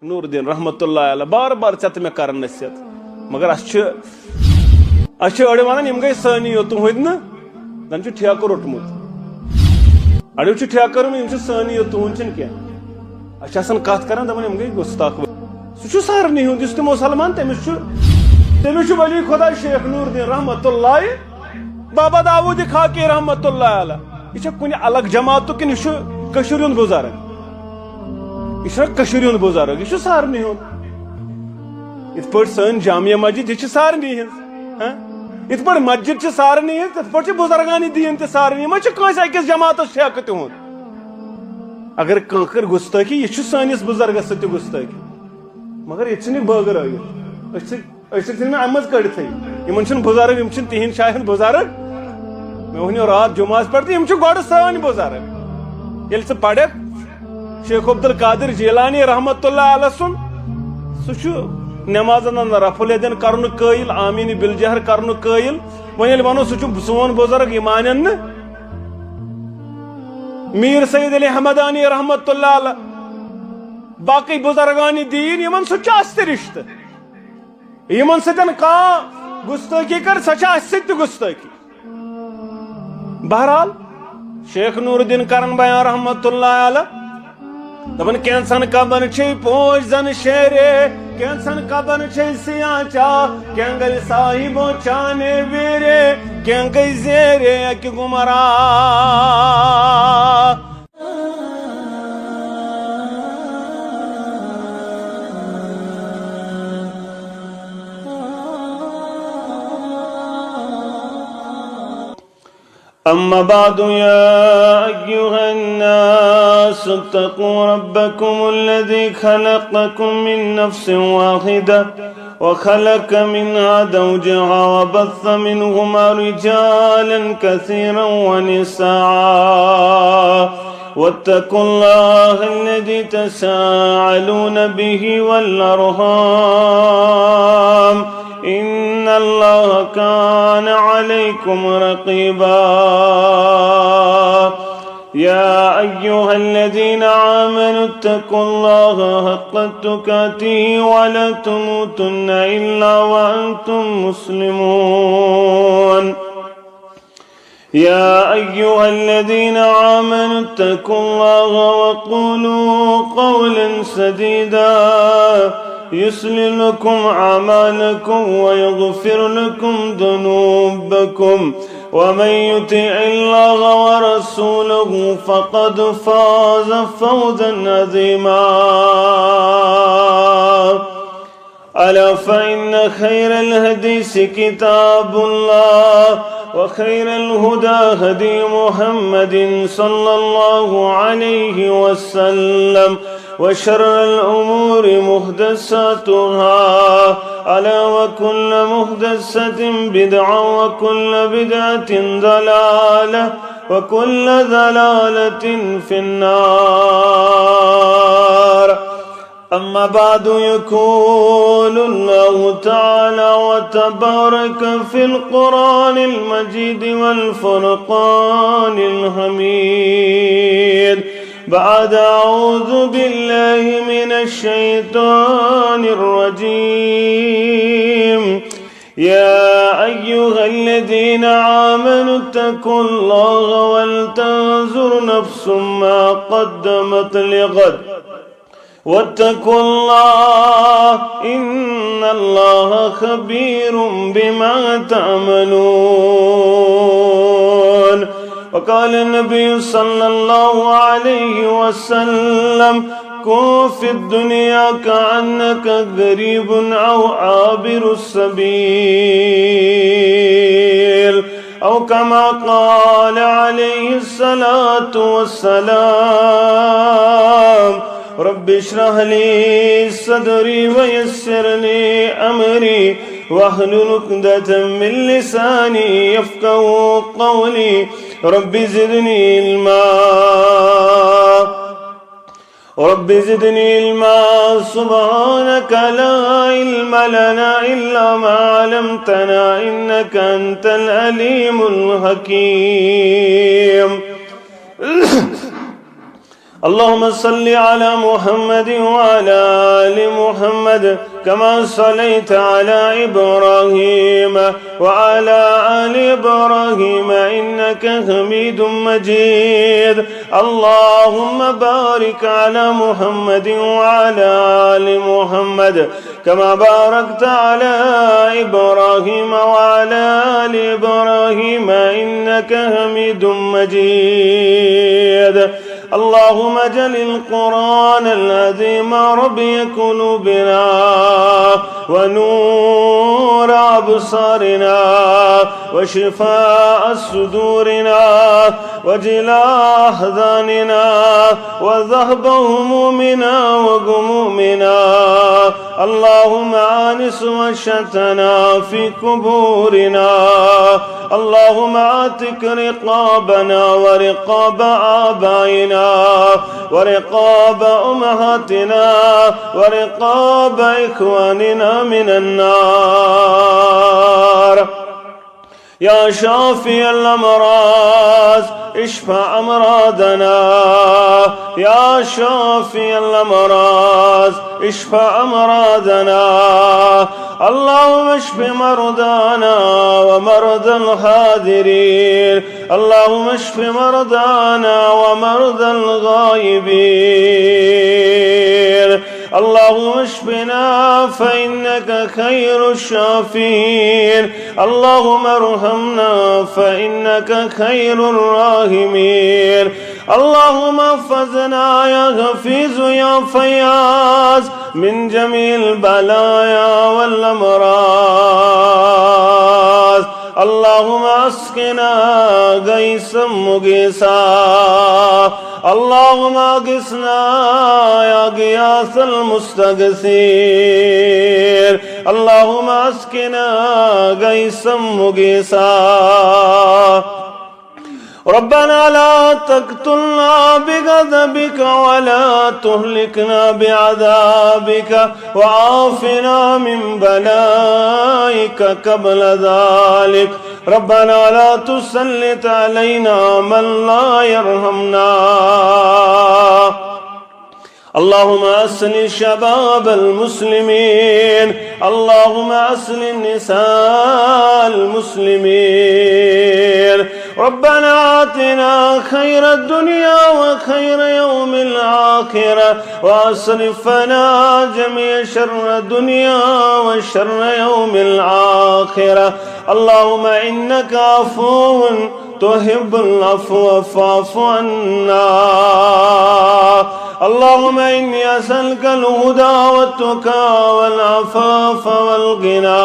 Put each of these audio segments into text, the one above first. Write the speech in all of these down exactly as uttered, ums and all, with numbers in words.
نور الدین رحمت اللہ علیہ، بار بار ژےٚ تہٕ مےٚ کران نصیحت، مگر اسہِ چھِ، اسہِ چھِ أڑۍ ونان، یِم گٔے سٲنی یوت، تُہنٛدۍ نہٕ، زن چھُ ٹھیکہٕ روٚٹمُت۔ اڑیو چھُ ٹھیکہٕ روٚٹمُت، یِم چھِ سٲنی یوت، تُہنٛدۍ چھِنہٕ کینٛہہ۔ اسہِ چھِ آسان کتھ کران، دپان، یِم گٔے گستاخ۔ سُہ چھُ سارنٕے ہُنٛد، یُس تہِ مسلمان، تٔمِس چھُ، تٔمِس چھُ ولی خدا شیخ نور الدین رحمت اللہ، بابا داوود خاکی رحمت اللہ علیہ۔ یہِ چھا کُنہِ الگ جماعتُک کِنہٕ یہِ چھُ کٔشیٖرِ ہُنٛد بُزرگ؟ یہِ چھُنہ کٔشیٖرِ ہُنٛد بُزرگ، یہِ چھُ سارنٕے ہُنٛد۔ یِتھ پٲٹھۍ سٲنۍ جامع مسجد، یہِ چھِ سارنٕے ہٕنٛز۔ ہاں؟ یِتھ پٲٹھۍ مسجد چھِ سارنٕے ہٕنٛز، تِتھ پٲٹھۍ چھِ بُزرگانِ دیٖن تہِ سارنٕے۔ یہِ ما چھِ کٲنٛسہِ أکِس جماعتس ٹھیکہٕ تِہُنٛد؟ اگر کانٛہہ کٔر گُستٲخی، یہِ چھُ سٲنِس بُزرگس سۭتۍ تہِ گُستٲخی۔ مگر ییٚتہِ چھِنہٕ یہِ بٲگرٲوِتھ۔ أسۍ چھِ أسۍ چھِکھ نہٕ اَمہِ منٛز کٔڑتھٕے۔ یِمَن چھِنہٕ بُزرگ، یِم چھِنہٕ تِہِنٛدۍ شاید بُزرگ۔ مےٚ ووٚن یہِ راتھ جُمعہَس پٮ۪ٹھ تہٕ یِم چھِ گۄڈٕ سٲنۍ بُزرگ۔ ییٚلہِ ژٕ پَرَکھ شیخ عبدالقادر جیلانی رحمت اللہ علیہ سُنٛد، سُہ چھُ نٮ۪مازَن اَنٛدر رفع الیدین کَرنُک قٲیِل، آمیٖن بالجہر کَرنُک قٲیِل۔ وۄنۍ ییٚلہِ وَنو سُہ چھُ سون بُزرگ، یہِ مانن نہٕ۔ میٖر سید علی حمدانی رحمت اللہ علیہ، باقٕے بُزرگانِ دیٖن، یِمَن سۭتۍ چھُ اَسہِ تہِ رِشتہٕ۔ یِمن سۭتۍ کانٛہہ گُستٲخی کر، سۄ چھِ اَسہِ سۭتۍ تہِ گُستٲخی۔ بہرحال، شیخ نور الدین کرن بیان رحمت اللہ علیہ دپان، کینٛژن قبن چھے پوش زن شیرے، کینٛژن قبن چھے سیاہ چاہ، کینٛہہ گٔے صاحبو چانے ویرے، کینٛہہ گٔے زیرے اکہِ گمراہ۔ أما بعد، يا أيها الناس اتقوا ربكم الذي خلقكم من نفس واحدة وخلق منها زوجها وبث منهما رجالا كثيرا ونساء، واتقوا الله الذي تساءلون به والأرحام، إن الله كان عليكم رقيبا. يا أيها الذين آمنوا اتقوا الله حق تقاته ولا تموتن إلا وأنتم مسلمون. يا أيها الذين آمنوا اتقوا الله وقولوا قولا سديدا يصلح لكم أعمالكم ويغفر لكم ذنوبكم ومن يطع الله ورسوله فقد فاز فوزا عظيما. ألا فإن خير الحديث كتاب الله، وخير الهدى هدي محمد صلى الله عليه وسلم، وشر الأمور محدثاتها، ألا وكل محدثة بدعة، وكل بدعة ضلالة، وكل ضلالة في النار. أما بعد، يقول الله تعالى وتبارك في القرآن المجيد والفرقان الحميد بعد أعوذ بالله من الشيطان الرجيم. يا أيها الذين آمنوا اتقوا الله ولتنظر نفس ما قدمت لغد، واتقوا الله، إن الله خبير بما تعملون. وقال النبي صلى الله عليه وسلم، كن في الدنيا كأنك غريب أو عابر سبيل، أو كما قال عليه الصلاة والسلام. رب اشرح لي صدري ويسر لي أمري واحلل عقدة من لساني يفقهوا قولي. رب زدني علما. رب زدني علما. سبحانك لا علم لنا إلا ما علمتنا إنك أنت العليم الحكيم. اللهم صل على محمد وعلى آل محمد كما صليت على إبراهيم وعلى آل إبراهيم إنك حميد مجيد. اللهم بارك على محمد وعلى آل محمد كما باركت على إبراهيم وعلى آل إبراهيم إنك حميد مجيد. اللهم اجعل القرآن العظيم ربيع قلوبنا ونور أبصارنا وشفاء صدورنا وجلاء أحزاننا وذهب همومنا وغمومنا. اللهم آنس وحشتنا في قبورنا. اللهم اعتق رقابنا ورقاب آبائنا ورقاب أمهاتنا ورقاب إخواننا من النار. يا شافي الأمراض، اشف أمراضنا. يا شافي الأمراض، اشف أمراضنا. اللهم اشف مرضانا ومرضى الحاضرين. اللهم اشف مرضانا ومرضى الغائبين. اللهم اشفنا فإنك خير الشافين. اللهم ارحمنا فإنك خير الراحمين. اللهم احفظنا يا حفيظ يا فياض من جميع البلايا والأمراض. اللهم اسقنا غيثا مغيثا. اللهم اغثنا يا غياث المستغيثين. اللهم اسقنا غيثا مغيثا. ربنا لا تقتلنا بغضبك ولا تهلكنا بعذابك وعافنا من بلائك قبل ذلك. ربنا لا تسلط علينا من لا يرحمنا. اللهم أصلح شباب المسلمين. اللهم أصلح نساء المسلمين. ربنا آتنا خير الدنيا وخير يوم الآخرة، وأصرفنا جميع شر الدنيا وشر يوم الآخرة. اللهم إنك عفو تحب العفو فاعف عنا. اللهم إني أسألك الهدى والتقى والعفاف والغنى.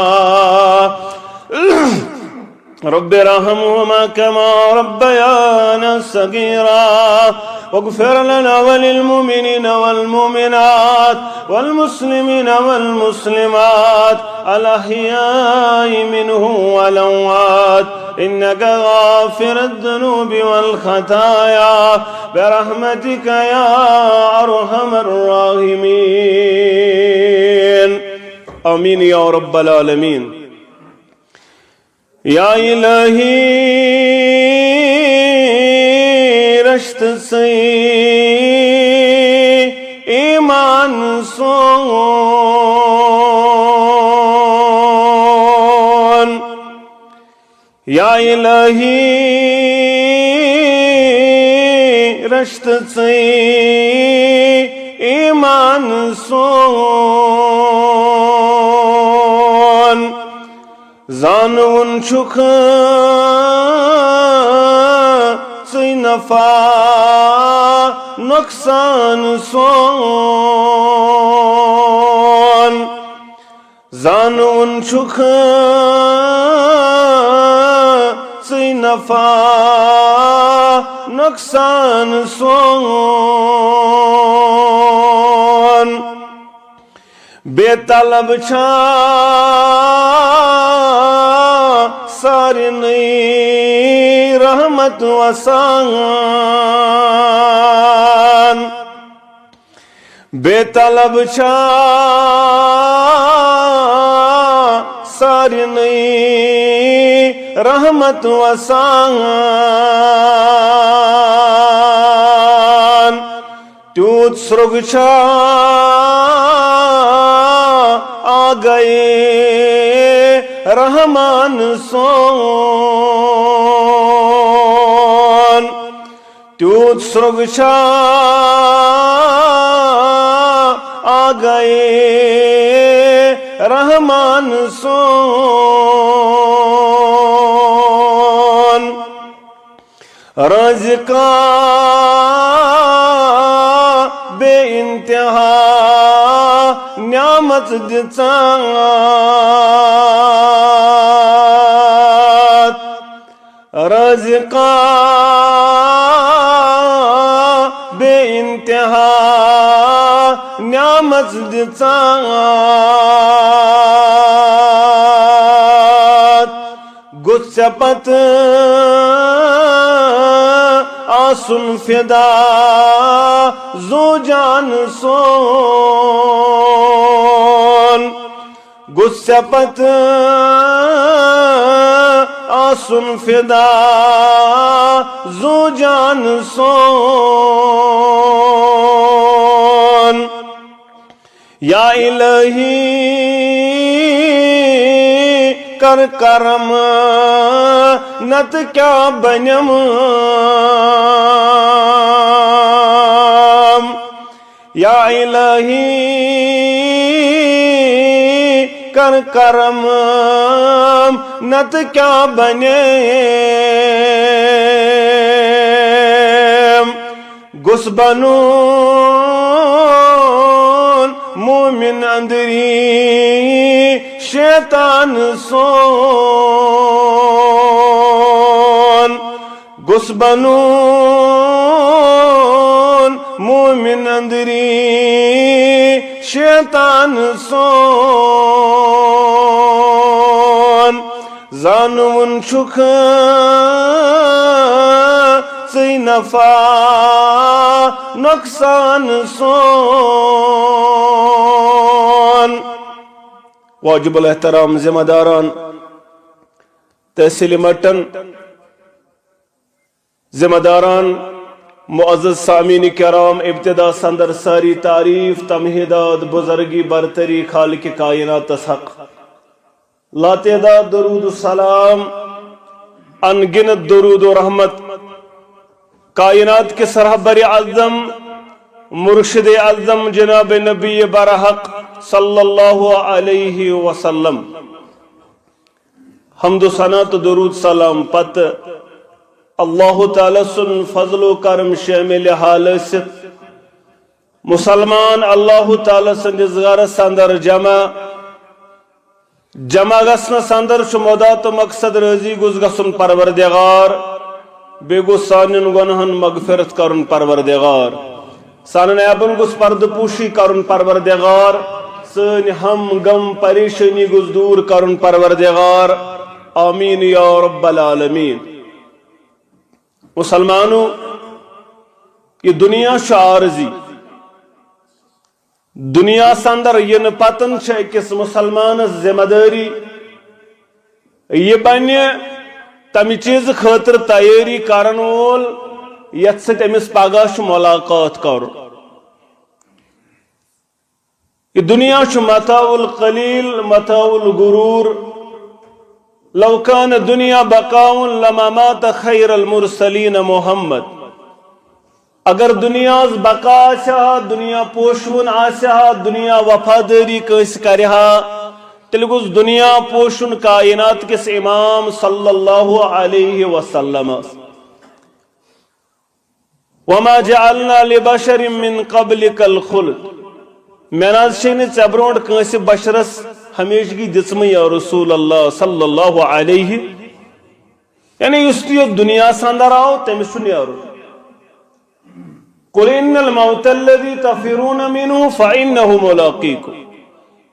رب ارحمهما كما ربيانا صغيرا. واغفر لنا وللمؤمنين والمؤمنات والمسلمين والمسلمات الأحياء منهم والأموات إنك غافر الذنوب والخطايا برحمتك يا أرحم الراحمين. آمين يا رب العالمين. یا الہی، رچھ تہٕ ژٕے ایمان سون۔ یا الہی، رچھ تہٕ ژٕے ایمان سون۔ زانوُن چھُکھ ژٕے نفع نۄقصان سون۔ زانوُن چھُکھ ژٕے نفع نۄقصان سون۔ بے طلب چھا سارنٕے رحمت وسان۔ بے طلب چھا سارنٕے رحمت وسان۔ سرٛوٚگ چھا آ گئے رحمان سون، تیوٗت سرٛوٚگ چھا آ گئے رحمان سون۔ رازقا بے انتہا نعمت دِژاتھ۔ رازقا بے انتہا نعمت دِژاتھ۔ گوٚژھ ژےٚ پتہٕ آسُن فدا زو جان سون۔ گوٚژھ ژےٚ پتہٕ آسُن فدا زو جان سون۔ یا الہی کر کرم، نتہٕ کیٛاہ بنم۔ یا الہی کر کرم، نتہٕ کیٛاہ بنم۔ گوٚژھ بنُن مومن اندری شیطان سون۔ گوٚژھ بنُن مومن اندری شیطان سون۔ زانوُن چھُکھ ژٕے نفع نۄقصان سون۔ واجب الاحترام ذمہ داران، تحصیل مٹن، ذمہ داران، معزز سامعین کرام، ابتدا سندر ساری تعریف، تمہیدات، بزرگی، برتری، خالق کائناتس حق۔ لاتعداد درود و سلام، ان گنت درود و رحمت کائنات کے سرحبر اعظم، مرشد اعظم جناب نبی برحق صلی اللہ علیہ وسلم۔ حمد و ثنا تہٕ درود سلام پتہٕ اللہ تعالیٰ سُنٛد فضل و کرم شٲمِل حال ٲسِتھ، مسلمان اللہ تعالیٰ سٕنٛدِس گرس اندر جمع، جمع گژھنس اندر چھُ مدا تہٕ مقصد رٲضی گوٚژھ گژھُن پروردگار، بیٚیہِ گوٚژھ سانٮ۪ن گۄناہن مغفرت کرُن پروردگار۔ سانٮ۪ن عیبن گوٚژھ پردٕ پوشی کرُن پروردگار، سٲنۍ ہم غم پریشٲنی گوٚژھ دوٗر کرُن پروردگار۔ آمین یا رب العالمین۔ مسلمانو، یہِ دُنیا چھُ عارضی۔ دُنیاہس اندر یِنہٕ پتن چھِ أکِس مسلمانس ذمہ دٲری، یہِ بنہِ تمہِ چیٖزٕ خٲطرٕ تیٲری کرن وول، یتھ سۭتۍ أمِس پگاہ چھُ ملاقات کرُن۔ یہِ دُنیا چھُ متاع القلیل، متاع الغرور۔ لو کان دنیا بقاء لما مات خیر المرسلین محمد۔ اگر دُنیاہس بقا آسہِ ہا، دُنیا پوشوُن آسہِ ہا، دُنیا وفادٲری کٲنٛسہِ کرِ ہا، تیٚلہِ گوٚژھ دُنیا پوشُن کائنات کِس امام صلی اللہ علیہ وسلمس۔ وما جعلنا لبشر من قبلك الخلد۔ مےٚ نہ حظ چھے نہٕ ژےٚ برونٛٹھ کٲنٛسہِ بشرس ہمیشگی دِژمٕے یا رسول اللہ صلی اللہ علیہ۔ یعنی یُس تہِ یتھ دُنیاہس اندر آو، تٔمِس چھُ نیرُن۔ قل ان الموت الذي تفرون منه فانه ملاقيكم۔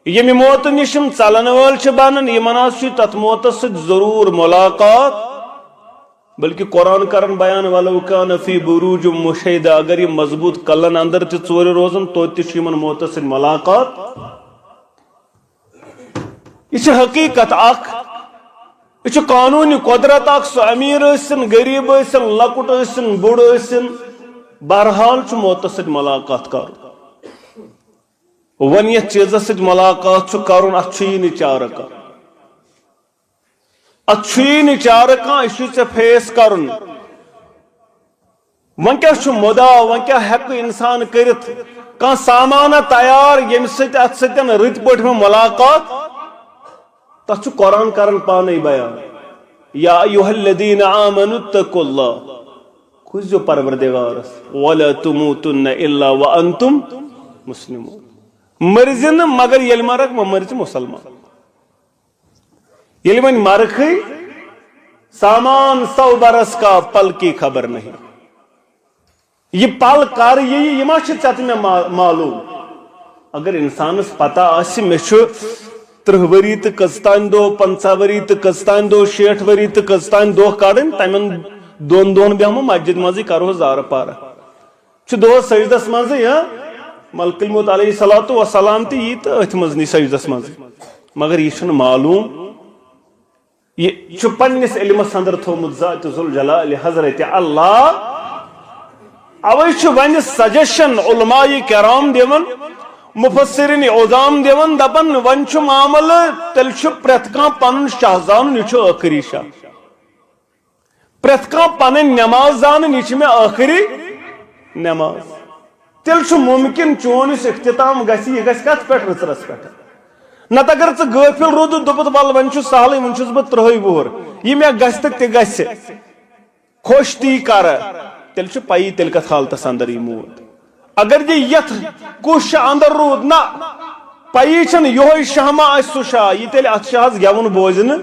ییٚمہِ موتہٕ نِش یِم ژلن وٲلۍ چھِ بنان، یِمن حظ چھُ تتھ موتس سۭتۍ ضروٗر ملاقات۔ بلکہ قرآن کرن بیان، ولو کان فی بروج مشیدہ، اگر یہِ مضبوط کلن اندر تہِ ژورِ روزن، توتہِ تہِ چھُ یِمن موتس سۭتۍ ملاقات۔ یہِ چھِ حقیقت اکھ، یہِ چھُ قانون قدرت اکھ، سُہ امیر ٲسِن، غریب ٲسِن، لۄکُٹ ٲسِن، بوٚڑ ٲسِن، بہرحال چھُ موتس سۭتۍ ملاقات کرُن۔ وۄنۍ یتھ چیزس سۭتۍ ملاقات چھُ کرُن، اتھ چھُ یی نہٕ چارٕ کانٛہہ۔ اتھ چھُ یی نہٕ چارٕ کانٛہہ، یہِ چھُے ژےٚ فیس کرُن۔ وۄنۍ کیٛاہ چھُ مُدا؟ وۄنۍ کیٛاہ ہٮ۪کہٕ انسان کٔرِتھ؟ کانٛہہ سامانہ تیار، ییٚمہِ سۭتۍ اتھ سۭتۍ رٕتۍ پٲٹھۍ مےٚ ملاقات؟ تتھ چھُ قرآن کران پانے بیان، یا ایھا الذین آمنوا اتقوا اللہ، کھوٗژزیو پروردگارس، ولا تموتن الا وانتم مسلمون۔ مرزِ نہٕ مگر ییٚلہِ مرکھ، وۄنۍ مرِ ژٕ مُسلمان۔ ییٚلہِ وۄنۍ مرکھٕے، سامان سو برس کا پل کی خبر نہیں۔ یہِ پل کر یِیہِ، یہِ ما چھُ ژےٚ تہٕ مےٚ ما-، معلوم؟ اگر انسانس پتہ آسہِ، مےٚ چھُ ترٕٛہ ؤری تہٕ کٔژتام دۄہ، پنٛژاہ ؤری تہٕ کٔژتام دۄہ، شیٹھ ؤری تہٕ کٔژتام دۄہ کڑٕنۍ، تمن دۄن دۄہن بیہمہٕ مسجد منٛزٕے، کرہوس زارٕ پارٕ۔ چھُ دۄہس سجدس منٛزٕے، ہاں؟ ملک الموت علیہ الصلوۃ والسلام تہِ یی تہٕ أتھۍ منٛز نی سجدس منٛزٕے۔ مگر یہِ چھُنہٕ معلوم۔ یہِ چھُ پننِس علمس اندر تھوٚومُت ذات ذوالجلال حضرت اللہ۔ اوے چھُ وۄنۍ سجیشن علماء کرام دِوان، مفسرین عظام دِوان، دپان، وۄنۍ چھُ معاملہٕ، تیٚلہِ چھُ پرٛٮ۪تھ کانٛہہ پنُن شاہ زانُن، یہِ چھُ ٲخری شاہ۔ پرٛٮ۪تھ کانٛہہ پنٕنۍ نٮ۪ماز زانٕنۍ، یہِ چھِ مےٚ ٲخری نٮ۪ماز۔ تیٚلہِ چھُ مُمکِن چون یُس اختتام گژھِ، یہِ گژھِ کتھ پٮ۪ٹھ؟ رٕژرس پٮ۪ٹھ۔ نتہٕ اگر ژٕ غٲفِل روٗدُتھ، دوٚپُتھ، ول، وۄنۍ چھُ سہلٕے، وۄنۍ چھُس بہٕ ترٕٛہے وُہُر، یہِ مےٚ گژھِ تہٕ تہِ گژھِ، خۄش تی کرٕ، تیٚلہِ چھُ پیی تیٚلہِ کتھ حالتس اندر یہِ موٗد۔ اگر یہِ یتھ کُس شاہ اندر روٗد، نہ، پیی چھنہٕ، یِہوٚے شاہ ما آسہِ سُہ شاہ، یہِ تیٚلہِ اتھ شاہس گٮ۪وُن بوزِ نہٕ،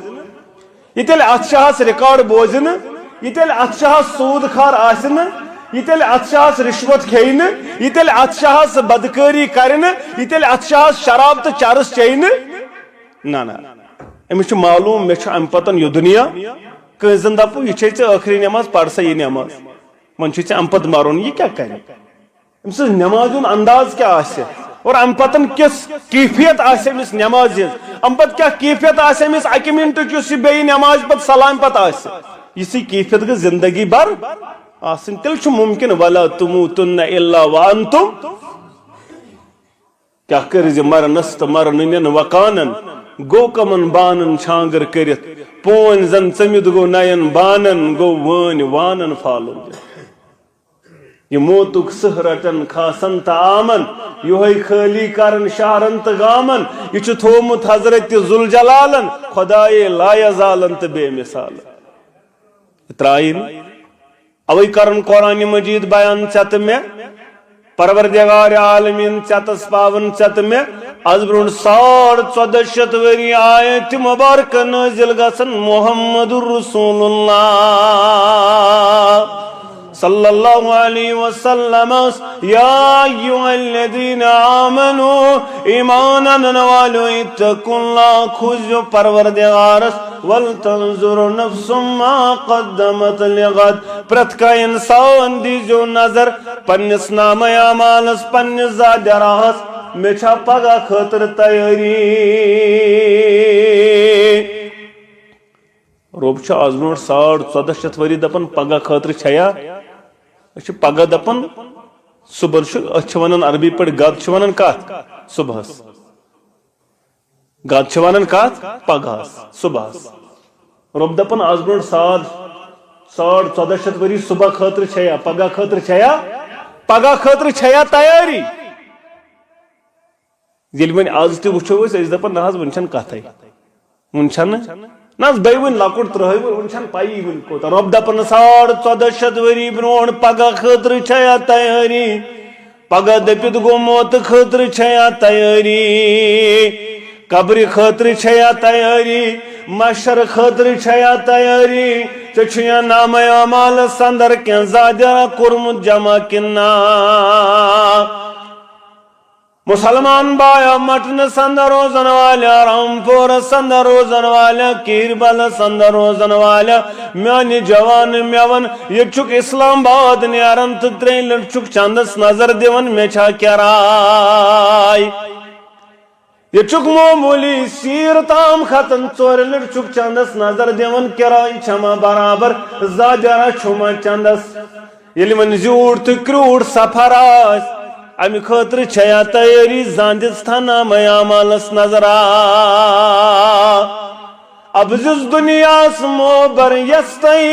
یہِ تیٚلہِ اتھ شاہس ریکارڈ بوزِ نہٕ، یہِ تیٚلہِ اتھ شاہس سوٗد خار آسہِ نہٕ، یہِ تیٚلہِ اتھ شاہس رشوت کھیٚیہِ نہٕ، یہِ تیٚلہِ اتھ شاہس بدکٲری کرِ نہٕ، یہِ تیٚلہِ اتھ شاہس شراب تہٕ چرس چیٚیہِ نہٕ۔ نہ، نہ۔ أمِس چھُ معلوم، مےٚ چھُ امہِ پتن یہِ دُنیا۔ کٲنٛسہِ زن دپو، یہِ چھے ژےٚ ٲخری نٮ۪ماز، پر سا یہِ نٮ۪ماز۔ وۄنۍ چھُے ژےٚ امہِ پتہٕ مرُن، یہِ کیٛاہ کرِ؟ أمۍ سٕنٛز نٮ۪مازِ ہُنٛد انداز کیٛاہ آسہِ؟ اور امہِ پتن کِژھ کیفیت آسہِ أمِس نٮ۪مازِ ہٕنٛز؟ امہِ پتہٕ کیٛاہ کیفیت آسہِ أمِس اکہِ منٹٕچ، یُس یہِ بیٚیہِ نٮ۪مازِ پتہٕ سلامہِ پتہٕ آسہِ؟ یِژھٕے کیفیت گٔژھ زندگی بھر آسٕنۍ۔ تیٚلہِ چھُ مُمکِن، ولا تموتن الا وانتم۔ کیٛاہ کٔرۍ زِ مرنس تہٕ مرنہٕ نٮ۪ن وکانن، گوٚو کمن بانن چھانگر کٔرِتھ، پونۍ زن ژٔمِتھ گوٚو نین بانن، گوٚو وٲنۍ وانن فالو دِتھ۔ یہِ موتُک سٕہہ رٹن خاصن تہٕ عامن، یِہوٚے خٲلی کرن شہرن تہٕ گامن۔ یہِ چھُ تھوٚومُت حضرت ذوالجلالن خدایے لایزالن تہٕ بے مثالن۔ یہِ ترٛایہِ نہٕ۔ اوے کرن قرآن مجید بیان ژےٚ تہٕ مےٚ، پروردگار عالمین ژےٚ تس پاوان ژےٚ تہٕ مےٚ۔ از برونٛٹھ ساڑ ژۄدہ شیٚتھ ؤری آیت مبارکہ نٲزِل گژھن محمد رسول اللہ صلی اللہ علیہ وسلمس، یا ایھا الذین آمنو، ایمان انن والو، اتقوا اللہ، کھوٗژِو پروردگارس، ولتنظر نفس ما قدمت لغد، پرٛٮ۪تھ کانٛہہ انسان دیٖزیو نظر پننِس نامہ اعمالس، پننِس ذاتِ راہس، مےٚ چھا پگاہ خٲطرٕ تیٲری؟ رۄب چھُ از برونٛٹھ ساڑ ژۄدہ شیٚتھ ؤری دپان، پگاہ خٲطرٕ چھیا؟ أسۍ چھِ پگاہ دپان، صبحن چھُ، أسۍ چھِ ونان عربی پٲٹھۍ غد چھِ ونان کتھ؟ صبحس۔ غد چھِ ونان کتھ؟ پگہس، صبحس۔ رۄب دپان، از برونٛٹھ ساڑ، ساڑ ژۄدہ شیٚتھ ؤری صبح خٲطرٕ چھیا، پگاہ خٲطرٕ چھیا؟ پگاہ خٲطرٕ چھیا تیٲری؟ ییٚلہِ وۄنۍ از تہِ وٕچھو أسۍ، أسۍ دپان، نہ حظ، وٕنہِ چھنہٕ کتھے، وٕنہِ چھنہٕ، نہ حظ، بیٚیہِ وٕنہِ لۄکُٹ ترٛہے وُہُر، وٕنہِ چھنہٕ پیی وٕنہِ کوٗتاہ۔ رۄب دپان، ساڑ ژۄدہ شیٚتھ ؤری برونٛٹھ پگاہ خٲطرٕ چھیا تیٲری؟ پگاہ دٔپِتھ گوٚو، موتہٕ خٲطرٕ چھیا تیٲری؟ قبرِ خٲطرٕ چھیا تیٲری؟ محشر خٲطرٕ چھیا تیٲری؟ ژےٚ چھُیا نامہ اعمالس اندر کینٛہہ زادیٛا کوٚرمُت جمع کِنہٕ نہ؟ مسلمان بایا، مٹنس اندر روزن والیا، رامپورس اندر روزن والیا، کیربلس اندر روزن والیا، میانہِ جوان میون، ییٚتہِ چھُکھ اسلام آباد نیران تہٕ ترٛیٚیہِ لٹہِ چھُکھ چندس نظر دِوان، مےٚ چھا کراے؟ ییٚتہِ چھُکھ معموٗلی سیٖر تام کھژان، ژورِ لٹہِ چھُکھ چندس نظر دِوان، کراے چھما برابر؟ زادیٛا چھُما چندس؟ ییٚلہِ وۄنۍ زیوٗٹھ تہٕ کرٛوٗٹھ سفر آسہِ، امہِ خٲطرٕ چھیا تیٲری زاندِس تھا نامہ اعمالس نظرا؟ ابزِس دُنیاہس موبر یستئی،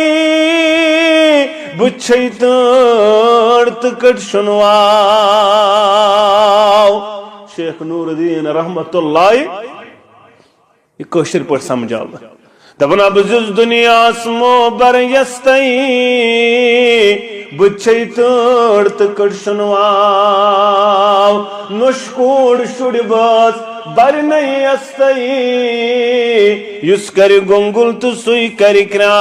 بہٕ چھے تٲر تہٕ کٔٹ شُنواو۔ شیخ نور الدین رحمت اللہ یہِ کٲشِر پٲٹھۍ سمجھاو۔ دپان، ابزِس دُنیاہس موبر یستئی، بہٕ چھے تٲر تہٕ کٔٹ شُنواو۔ نوٚش کوٗر شُرۍ بٲژ بر نٔے یستئی، یُس کرِ گۄنٛگُل تہٕ سُے کرِ کرٛاو۔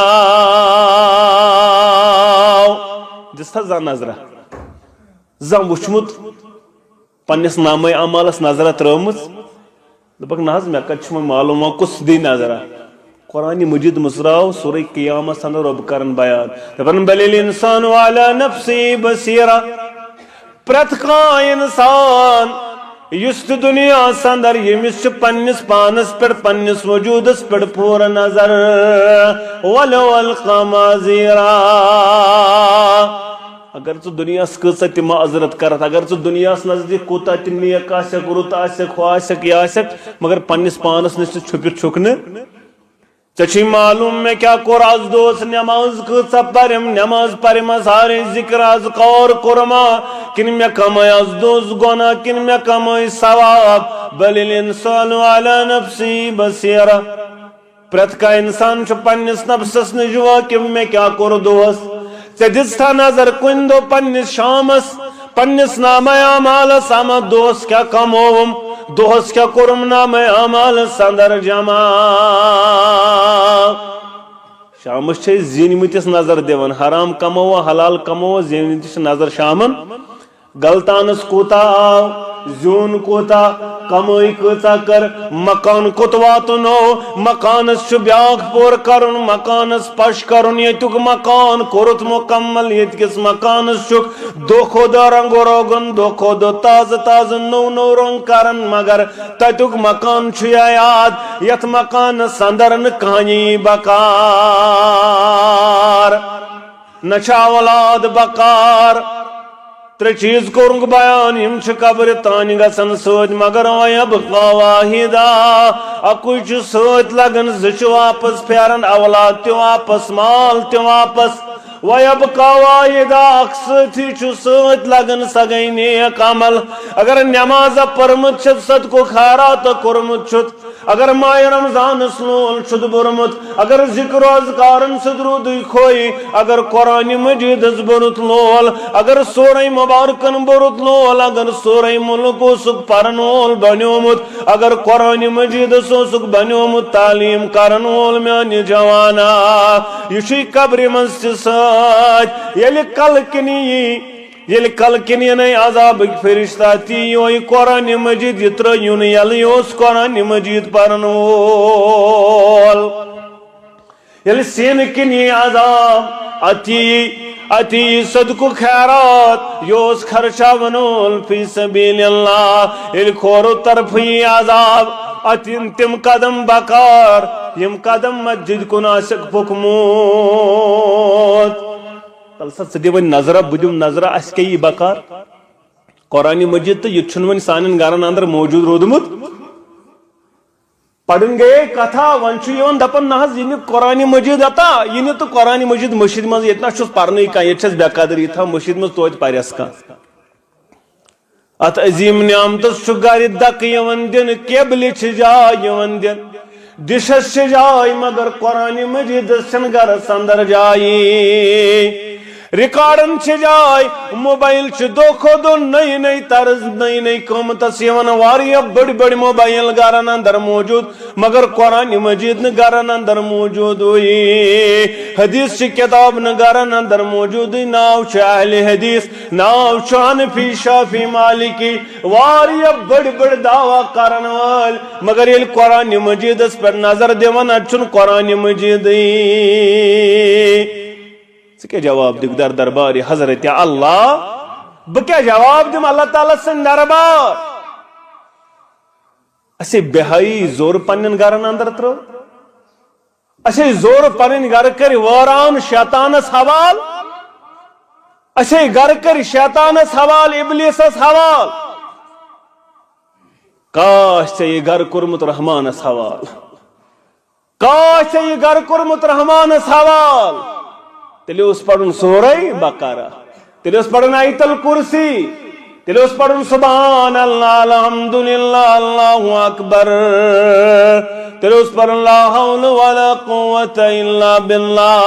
دِژ تھا زانٛہہ نظرہ؟ زانٛہہ وُچھمُت؟ پننِس نامہ اعمالس نظرہ ترٲومٕژ؟ دوٚپکھ، نہ حظ، مےٚ کتہِ چھُ وۄنۍ معلوم، وۄنۍ کُس دی نظرہ؟ قرآن مجید مٕژراو سورہ قیامس اندر رۄب کران بیان۔ دپان، بل الانسان علی نفسہ بصیرہ۔ پرٛٮ۪تھ کانٛہہ انسان یُس تہِ دُنیاہس اندر، ییٚمِس چھِ پننِس پانس پٮ۪ٹھ، پننِس وجودس پٮ۪ٹھ پوٗرٕ نظر، ولو القی معاذیرہ۔ اگر ژٕ دُنیاہس کۭژاہ تہِ معذرت کرتھ، اگر ژٕ دُنیاہس نزدیٖک کوٗتاہ تہِ نیک آسکھ، رُت آسکھ، ہُہ آسکھ، یہِ آسکھ، مگر پننِس پانس نِش تہِ چھُپِتھ چھُکھ نہٕ۔ ژےٚ چھُے معلوم مےٚ کیٛاہ کوٚر از دۄہس؟ نماز کۭژاہ پرِم، نماز پرِم از سارے ذکر اذکار کوٚرما، کِنہٕ مےٚ کمٲے از دۄہس گۄناہ، کِنہٕ مےٚ کمٲے ثواب؟ بل الانسان علی نفسہ بصیرہ۔ پرٛٮ۪تھ کانٛہہ انسان چھُ پننِس نفسس نِش واقف، مےٚ کیٛاہ کوٚر دۄہس؟ ژےٚ دِژتھا نظر کُنہِ دۄہ پننِس شامس، پننِس نامہ اعمالس اما دۄہس کیٛاہ کمووُم، دۄہس کیٛاہ کوٚرُم نامہ اعمالس اندر جمع؟ شامس چھِ أسۍ زیٖنمٕتِس نظر دِوان، حرام کموو، حلال کموو، زیٖنمٕتِس چھِ نظر شامن۔ غلطانس کوٗتاہ آو، زیوٗن کوٗتاہ، کمٲے کۭژاہ کٔر، مکان کوٚت واتنو، مکانس چھُ بیٛاکھ پور کرُن، مکانس پش کرُن، ییٚتیُک مکان کوٚرُتھ مکمل، ییٚتہِ کِس مکانس چھُکھ دۄہ کھۄتہٕ دۄہ رنگ و روگن، دۄہ کھۄتہٕ دۄہ تازٕ تازٕ نوٚو نوٚو رنگ کران، مگر تتیُک مکان چھُ یا یاد، یتھ مکانس اندر نہٕ کہانی بکار، نہ چھا اولاد بکار۔ ترٛےٚ چیٖز کوٚرُکھ بیان، یِم چھِ قبرِ تانۍ گژھن سۭتۍ، مگر ویبقی واحدہ، اَکُے چھُ سۭتۍ لگان، زٕ چھِ واپس پھیران، اولاد تہِ واپس، مال تہِ واپس۔ ویبقی واحدہ، اکھ سۭتھی چھُ سۭتۍ لگان، سۄ گٔے نیک عمل۔ اگر نماز پٔرمٕژ چھِ، صدقہٕ خیرات کوٚرمُت چھُتھ، اگر ماہِ رمضانس لول چھُتھ بوٚرمُت، اگر ذکر و اذکارن سۭتۍ روٗدُے کھوٚے، اگر قرآن مجیدس بوٚرُتھ لول، اگر سورہ مبارکن بوٚرُتھ لول، اگر سورہ ملک اوسُکھ پرن وول بنیومُت، اگر قرآن مجیدس اوسُکھ بنیومُت تعلیٖم کرن وول، میانہِ جوانا، یہِ چھُے قبرِ منٛز تہِ سۭتۍ۔ ییٚلہِ کلہٕ کِنی یی، ییٚلہِ کلہٕ کِنۍ یِنَے عذابٕکۍ فرشتہ، تی یوٚہَے قرآن مجید، یہِ ترٛٲیِو نہٕ یَلہٕ، یہِ اوس قرآن مجید پرن وول۔ ییٚلہِ سینہٕ کِنۍ یی عذاب، اَتی، اَتی صدقہٕ خیرات، یہِ اوس خرچاوَن وول فی سبیل اللہ۔ ییٚلہِ کھورو طرفہٕ یی عذاب، اَتہِ یِن تِم قدم بکار، یِم قدم مسجد کُن آسٮ۪کھ پوٚکمُت۔ تَلہٕ سا، ژٕ دِ وۄنۍ نظرہ، بہٕ دِمہٕ نظرہ، اَسہِ کیٛاہ یی بکار؟ قرآن مجید تہٕ یہِ تہِ چھُنہٕ وۄنۍ سانٮ۪ن گرن اندر موجود روٗدمُت۔ پرن گٔیے کتھا، وۄنۍ چھُ یِوان دپان، نہ حظ، یہِ نہٕ قرآن مجید عطا، یہِ نہٕ تہٕ قرآن مجید مٔشیٖد منٛز، ییٚتہِ نہ چھُس پرنٕے کانٛہہ، ییٚتہِ چھَس بے قدری تھا، مٔشیٖد منٛز توتہِ پرٮ۪س کانٛہہ۔ اتھ عظیم نعمتس چھُ گرِ دکہٕ یِوان دِنہٕ، کیبلہِ چھِ جاے یِوان دِنہٕ، ڈشس چھِ جاے، مگر قرآن مجیدس چھنہٕ گرس اندر جایی۔ ریکارڈن چھِ جاے، موبایل چھِ دۄہ کھۄتہٕ دۄہ نٔے نٔے طرز، نٔے نٔے قۭمتس یِوان، واریاہ بٔڑۍ بٔڑۍ موبایل گرن اندر موجود، مگر قرآن مجید نہٕ گرن اندر موجودٕے۔ حدیث چہِ کتاب نہٕ گرن اندر موجودٕے۔ ناو چھُ اہل حدیث، ناو چھُ حنفی، شافعی، مالکی، واریاہ بٔڑۍ بٔڑۍ دعویٰ کرن وٲلۍ، مگر ییٚلہِ قرآن مجیدس پٮ۪ٹھ نظر دِوان، اتہِ چھُنہٕ قرآن مجیدٕے۔ ژٕ کیٛاہ جواب دِکھ در دربارِ حضرت اللہ؟ بہٕ کیٛاہ جواب دِمہٕ اللہ تعالیٰ سٕنٛدِ دربار؟ اسے بے حیائی زور پننٮ۪ن گرن اندر ترٲو۔ اسے زور پنٕنۍ گرٕ کٔرۍ وٲران، شیطانس حوال۔ اسے گرٕ کٔرۍ شیطانس حوال، ابلیسس حوال۔ کاش ژےٚ یہِ گرٕ کوٚرمُت رحمانس حوال۔ کاش ژےٚ یہِ گرٕ کوٚرمُت رحمانس حوال۔ تیٚلہِ اوس پرُن سورہ بقرہ، تیٚلہِ اوس پرُن آیت الکرسی، تیٚلہِ اوس پرُن سبحان اللہ، الحمدللہ، اللہ اکبر، تیٚلہِ اوس پرُن لا حول ولا قوت الا باللہ۔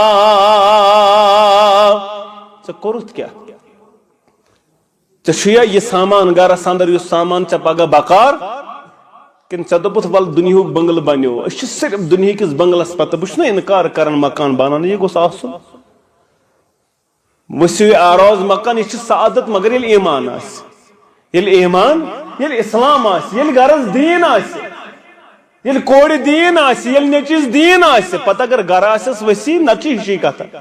ژےٚ کوٚرُتھ کیٛاہ؟ ژےٚ چھُیا یہِ سامان گرس اندر، یُس سامان ژےٚ پگاہ بکار؟ کِنہٕ ژےٚ دوٚپُتھ، "ول، دُنیہُک بنگلہٕ بنیو، أسۍ چھِ صرف دُنیہکِس بنگلس پتہٕ"؟ بہٕ چھُس نہ انکار کران مکان بناونہٕ، یہِ گوٚژھ آسُن۔ وسیع آراز مکان، یہِ چھِ سعادت، مگر ییٚلہِ ایمان آسہِ، ییٚلہِ ایمان، ییٚلہِ اسلام آسہِ، ییٚلہِ گرس دیٖن آسہِ، ییٚلہِ کورِ دیٖن آسہِ، ییٚلہِ نیٚچوِس دیٖن آسہِ، پتہٕ اگر گرٕ آسٮ۪س وسیع، نتہٕ چھِ ہِشی کتھا۔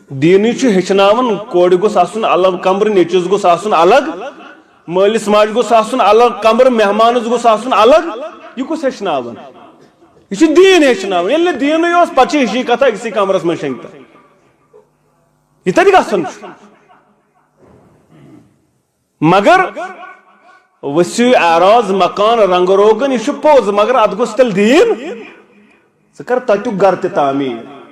دیٖنٕے چھُ ہیٚچھناوان، کورِ گوٚژھ آسُن الگ کمرٕ، نیٚچوِس گوٚژھ آسُن الگ، مٲلِس ماجہِ گوٚژھ آسُن الگ کمرٕ، مہمانس گوٚژھ آسُن الگ۔ یہِ کُس ہیٚچھناوان؟ یہِ چھُ دیٖن ہیٚچھناوان۔ ییٚلہِ نہٕ دیٖنٕے اوس، پتہٕ چھِ ہِشی کتھا أکسٕے کمرس منٛز شۄنٛگتن۔ یہِ تتہِ گژھُن چھُ۔ مگر وسیع آراز مکان، رنگ روگن، یہِ چھُ پوٚز، مگر اتھ گوٚژھ تیٚلہِ دیٖن۔ ژٕ کر تتیُک گرٕ تہِ تعمیٖر،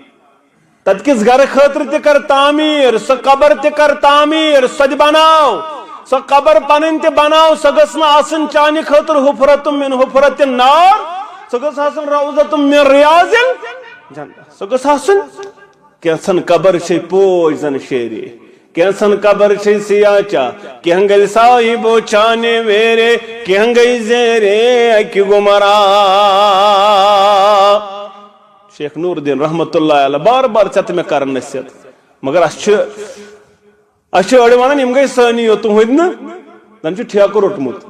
تتہِ کِس گرٕ خٲطرٕ تہِ کر تعمیٖر، سۄ قبر تہِ کر تعمیٖر، سۄ تہِ بناو، سۄ قبر پنٕنۍ تہِ بناو، سۄ گٔژھ نہٕ آسٕنۍ چانہِ خٲطرٕ حفرتم من حفرت النار، سۄ گٔژھ آسٕنۍ روضتم من ریاض الجنہ، سۄ گٔژھ آسٕنۍ۔ کینٛژن قبر چھے پوش زن شیرے، کینٛژن قبر چھے سیاہ چاہ، کینٛہہ گٔے صاحب و چانے ویرے، کینٛہہ گٔے زیرے اکہِ گمرا۔ شیخ نور الدین رحمت اللہ علیہ، بار بار ژےٚ تہٕ مےٚ کران نصیحت، مگر اسہِ چھِ، اسہِ چھِ أڑۍ ونان، "یِم گٔے سٲنی یوت، تُہنٛدۍ نہٕ، زن چھُ ٹھیکہٕ روٚٹمُت۔"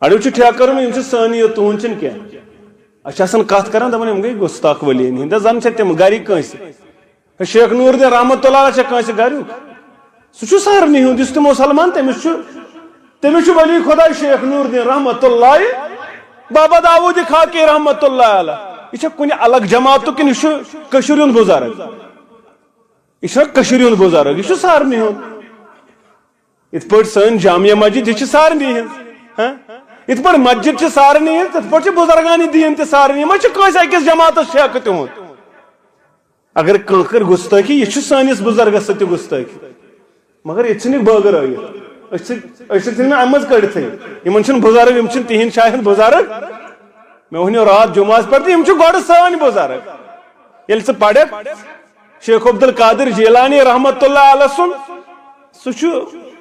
اَڑیو چھُ ٹھیکہٕ کٔرمٕژ، یِم چھِ سٲنی یوت، تُہُنٛد چھِنہٕ کینٛہہ۔ اَسہِ چھِ آسان کَتھ کَران، دَپان، "یِم گٔے گُستاخ ؤلی ہِنٛدۍ۔" دَپان، زَن چھےٚ تِم گَرِکۍ کٲنٛسہِ۔ شیخ نوٗر دیٖن رحمتہ اللہ علیہ چھا کٲنٛسہِ گَریُک؟ سُہ چھُ سارنٕے ہُنٛد، یُس تہِ مُسلمان، تٔمِس چھُ، تٔمِس چھُ ولی خۄدا شیخ نوٗر دیٖن رحمتہ اللہ، بابا داوود خاکی رحمتہ اللہ علیہ۔ یہِ چھا کُنہِ الگ جماعتُک کِنہٕ یہِ چھُ کٔشیٖرِ ہُنٛد بُزرگ؟ یہِ چھا کٔشیٖرِ ہُنٛد بُزرگ؟ یہِ چھُ سارنٕے ہُنٛد۔ یِتھ پٲٹھۍ سٲنۍ جامع مسجد، یہِ چھِ سارنٕے ہٕنٛز۔ ہاں؟ یِتھ پٲٹھۍ مسجد چھِ سارنٕے ہٕنٛز، تِتھ پٲٹھۍ چھِ بُزرگانِ دیٖن تہِ سارنٕے۔ یہِ ما چھُ کٲنٛسہِ أکِس جماعتس ٹھیکہٕ تِہُنٛد؟ اگر کانٛہہ کَرِ گُستٲخی، یہِ چھُ سٲنِس بُزرگس سۭتۍ تہِ گُستٲخی۔ مگر ییٚتہِ ژھٕنِکھ بٲگٕر ٲیِتھ۔ أسۍ ژھٕنۍ، أسۍ ژھٕنۍ نہٕ اَمہِ منٛز کٔڑتھٕے۔ یِمن چھِنہٕ بُزرگ، یِم چھِنہٕ تِہِنٛدۍ شاید بُزرگ۔ مےٚ وَنیو راتھ جُمعہس پٮ۪ٹھ تہٕ یِم چھِ گۄڈٕ سٲنۍ بُزرگ۔ ییٚلہِ ژٕ پَرکھ، شیخ عبدالقادر جیلانی رحمتہ اللہ علیہ سُنٛد، سُہ چھُ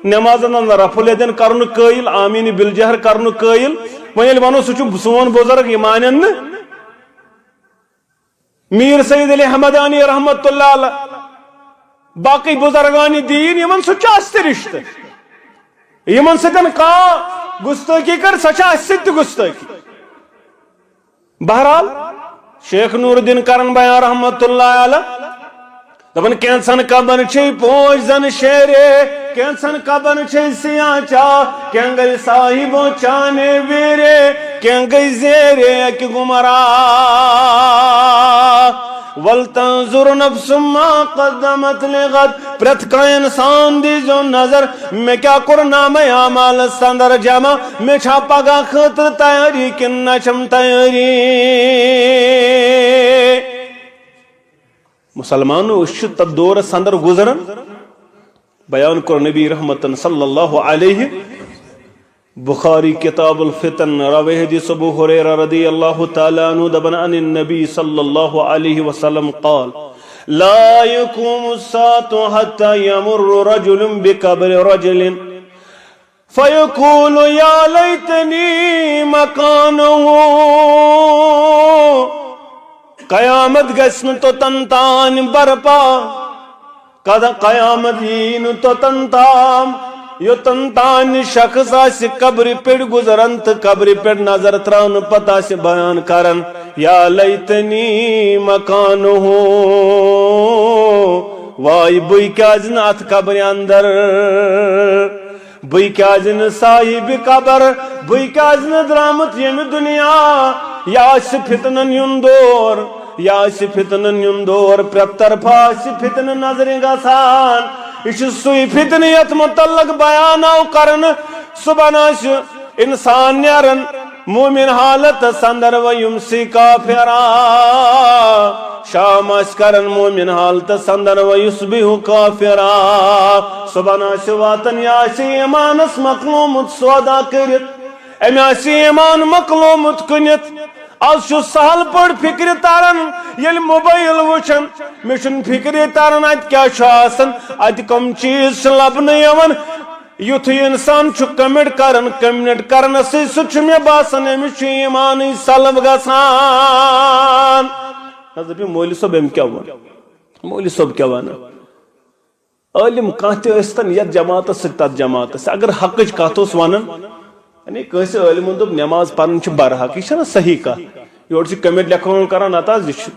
نمازن منٛز رفع الیدین کرنُک قٲیِل، آمین بالجہر کرنُک قٲیِل۔ وۄنۍ ییٚلہِ وَنو سُہ چھُ سون بُزرگ، یہِ مانن نہٕ۔ میٖر سید علی حمدانی رحمتہ اللہ علیہ، باقٕے بُزرگانِ دیٖن، یِمن سۭتۍ چھُ اَسہِ تہِ رِشتہٕ۔ یِمن سۭتۍ کانٛہہ گُستٲخی کَرِ، سۄ چھےٚ اَسہِ سۭتۍ تہِ گُستٲخی۔ بہرحال، شیخ نور الدین کرن بیان رحمتہ اللہ علیہ دپان، کینٛژن قبر چھے پوش زن شیرے، کینٛژن قبر چھے سیاہ چاہ، کینٛہہ گٔے صاحب و چانے ویرے، کینٛہہ گٔے زیرے اکہِ گمرا۔ ولتنظر نفس ما قدمت لغد، پرٛٮ۪تھ کانٛہہ انسان دیٖزیو نظر، مےٚ کیٛاہ کوٚر نامہ اعمالس اندر جمع، مےٚ چھا پگاہ خٲطرٕ تیٲری کِنہٕ نہ چھم تیٲری؟ مسلمانو، أسۍ چھِ تتھ دورس اندر گُزران۔ بیان کوٚر نبی رحمتن صلی اللہ علیہ، بخاری کتاب الفتن، راوی حدیث ابو ہریرہ رضی اللہ تعالی عنہ دپان، عن النبی صلی اللہ علیہ وسلم قال، لا يقوم الساعة حتى يمر رجل بقبر رجل فيقول يا ليتني مكانه۔ قیامت گژھِ نہٕ توٚتن تام برپا، قد-، قیامت یی نہٕ توٚتن تام، یوٚتن تام نہٕ شخص آسہِ قبرِ پٮ۪ٹھ گُزران تہٕ قبرِ پٮ۪ٹھ نظر تراونہٕ پتہٕ آسہِ بیان کران، یا لیتنی مکانہ، واے بٕے کیازِ نہٕ اتھ قبرِ اندر، بٕے کیازِ نہٕ صاحبِ قبر، بٕے کیازِ نہٕ درامُت ییٚمہِ دُنیا، یہِ آسہِ فتنن ہُنٛد دور۔ یہِ آسہِ فتنن ہُنٛد دور، پرٛٮ۪تھ طرفہٕ آسہِ فتنہٕ نظرِ گژھان۔ یہِ چھُ سُے فتنہٕ یتھ متعلق بیان آو کرنہٕ۔ صبحن آسہِ انسان نیران مومن حالتس اندر، و یمسی کافرا۔ شام آسہِ کران مومن حالتس اندر، و یصبح کافرا۔ صبحن آسہِ واتان، یہِ آسہِ ایمانس مۄکلومُت سودا کٔرِتھ، أمۍ آسہِ ایمان مۄکلومُت کٕنِتھ۔ از چھُ سہل پٲٹھۍ فکرِ تران، ییٚلہِ موبایل وٕچھان، مےٚ چھُنہٕ فکرِ تران اتہِ کیٛاہ چھُ آسان، اتہِ کم چیٖز چھِ لبنہٕ یِوان۔ یُتھُے انسان چھُ کمنٹ کران، کمنٹ کرنسٕے سۭتۍ چھُ مےٚ باسان أمِس چھُ ایمانٕے سلب گژھان۔ نہ حظ، دٔپِو، مولوی صٲب أمۍ کیٛاہ ووٚن؟ مولوی صٲب کیٛاہ وَنان؟ عٲلِم کانٛہہ تہِ ٲسۍ تن یتھ جماعتس سۭتۍ تتھ جماعتس سۭتۍ، اگر حقٕچ کتھ اوس ونان، یعنی کٲنٛسہِ عٲلمن دوٚپ نماز پرٕنۍ چھِ برحق، یہِ چھنہ صحیح کتھ۔ یورٕ چھِ کمنٹ لیکھان کران، نتہٕ حظ یہِ چھُ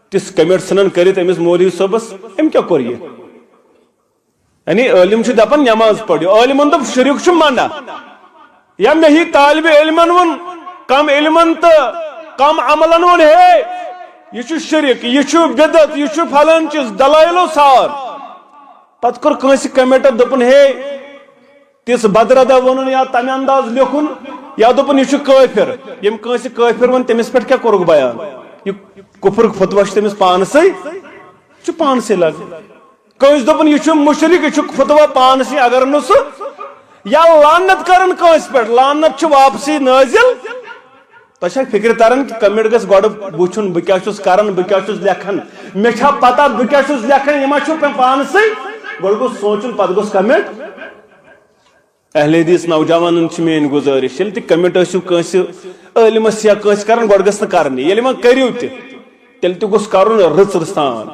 تِژھ کمنٹ ژھٕنان کٔرِتھ أمِس مولوی صٲبس، أمۍ کیٛاہ کوٚر یہِ؟ یعنی عٲلِم چھُ دپان نماز پٔرِو، عٲلِمن دوٚپ شرک چھُ منع۔ یا مےٚ ہی طالب علمن ووٚن، کم علمن تہٕ کم عملن ووٚن، ہے، یہِ چھُ شرک، یہِ چھُ بدعت، یہِ چھُ فلٲنۍ چیٖز، دلٲیلو سان۔ پتہٕ کوٚر کٲنٛسہِ کمنٹن دوٚپُن، ہے، تِژھ بدردا ووٚنُن یا تمہِ انداز لیوٚکھُن، یا دوٚپُن، یہِ چھُ کٲفر۔ ییٚمۍ کٲنٛسہِ کٲفر ووٚن، تٔمِس پٮ۪ٹھ کیٛاہ کوٚرُکھ بیان؟ یہِ کفرُک فتویٰ چھُ تٔمِس پانسٕے، چھُ پانسٕے لگان۔ کٲنٛسہِ دوٚپُن، یہِ چھُ مُشرِک، یہِ چھُ فتویٰ پانسٕے، اگر نہٕ سُہ یا لعنت کرن کٲنٛسہِ پٮ۪ٹھ، لعنت چھُ واپسٕے نٲزِل۔ تۄہہِ چھا فِکرِ تران کہِ کمنٹ گژھِ گۄڈٕ وٕچھُن، بہٕ کیٛاہ چھُس کران، بہٕ کیٛاہ چھُس لیکھان، مےٚ چھا پتہ بہٕ کیٛاہ چھُس لیکھان، یہِ ما چھُ مےٚ پانسٕے؟ گۄڈٕ گوٚژھ سونٛچُن، پتہٕ گوٚژھ کمنٹ۔ اہل حدیث نوجوانن چھِ میٲنۍ گزٲرِش، ییٚلہِ تہِ کمنٹ ٲسِو کٲنٛسہِ عٲلمس یا کٲنٛسہِ کران، گۄڈٕ گٔژھ نہٕ کرنی۔ ییٚلہِ وۄنۍ کٔرِو تہِ، تیٚلہِ تہِ گوٚژھ کرُن رٕژ رٕژ سان۔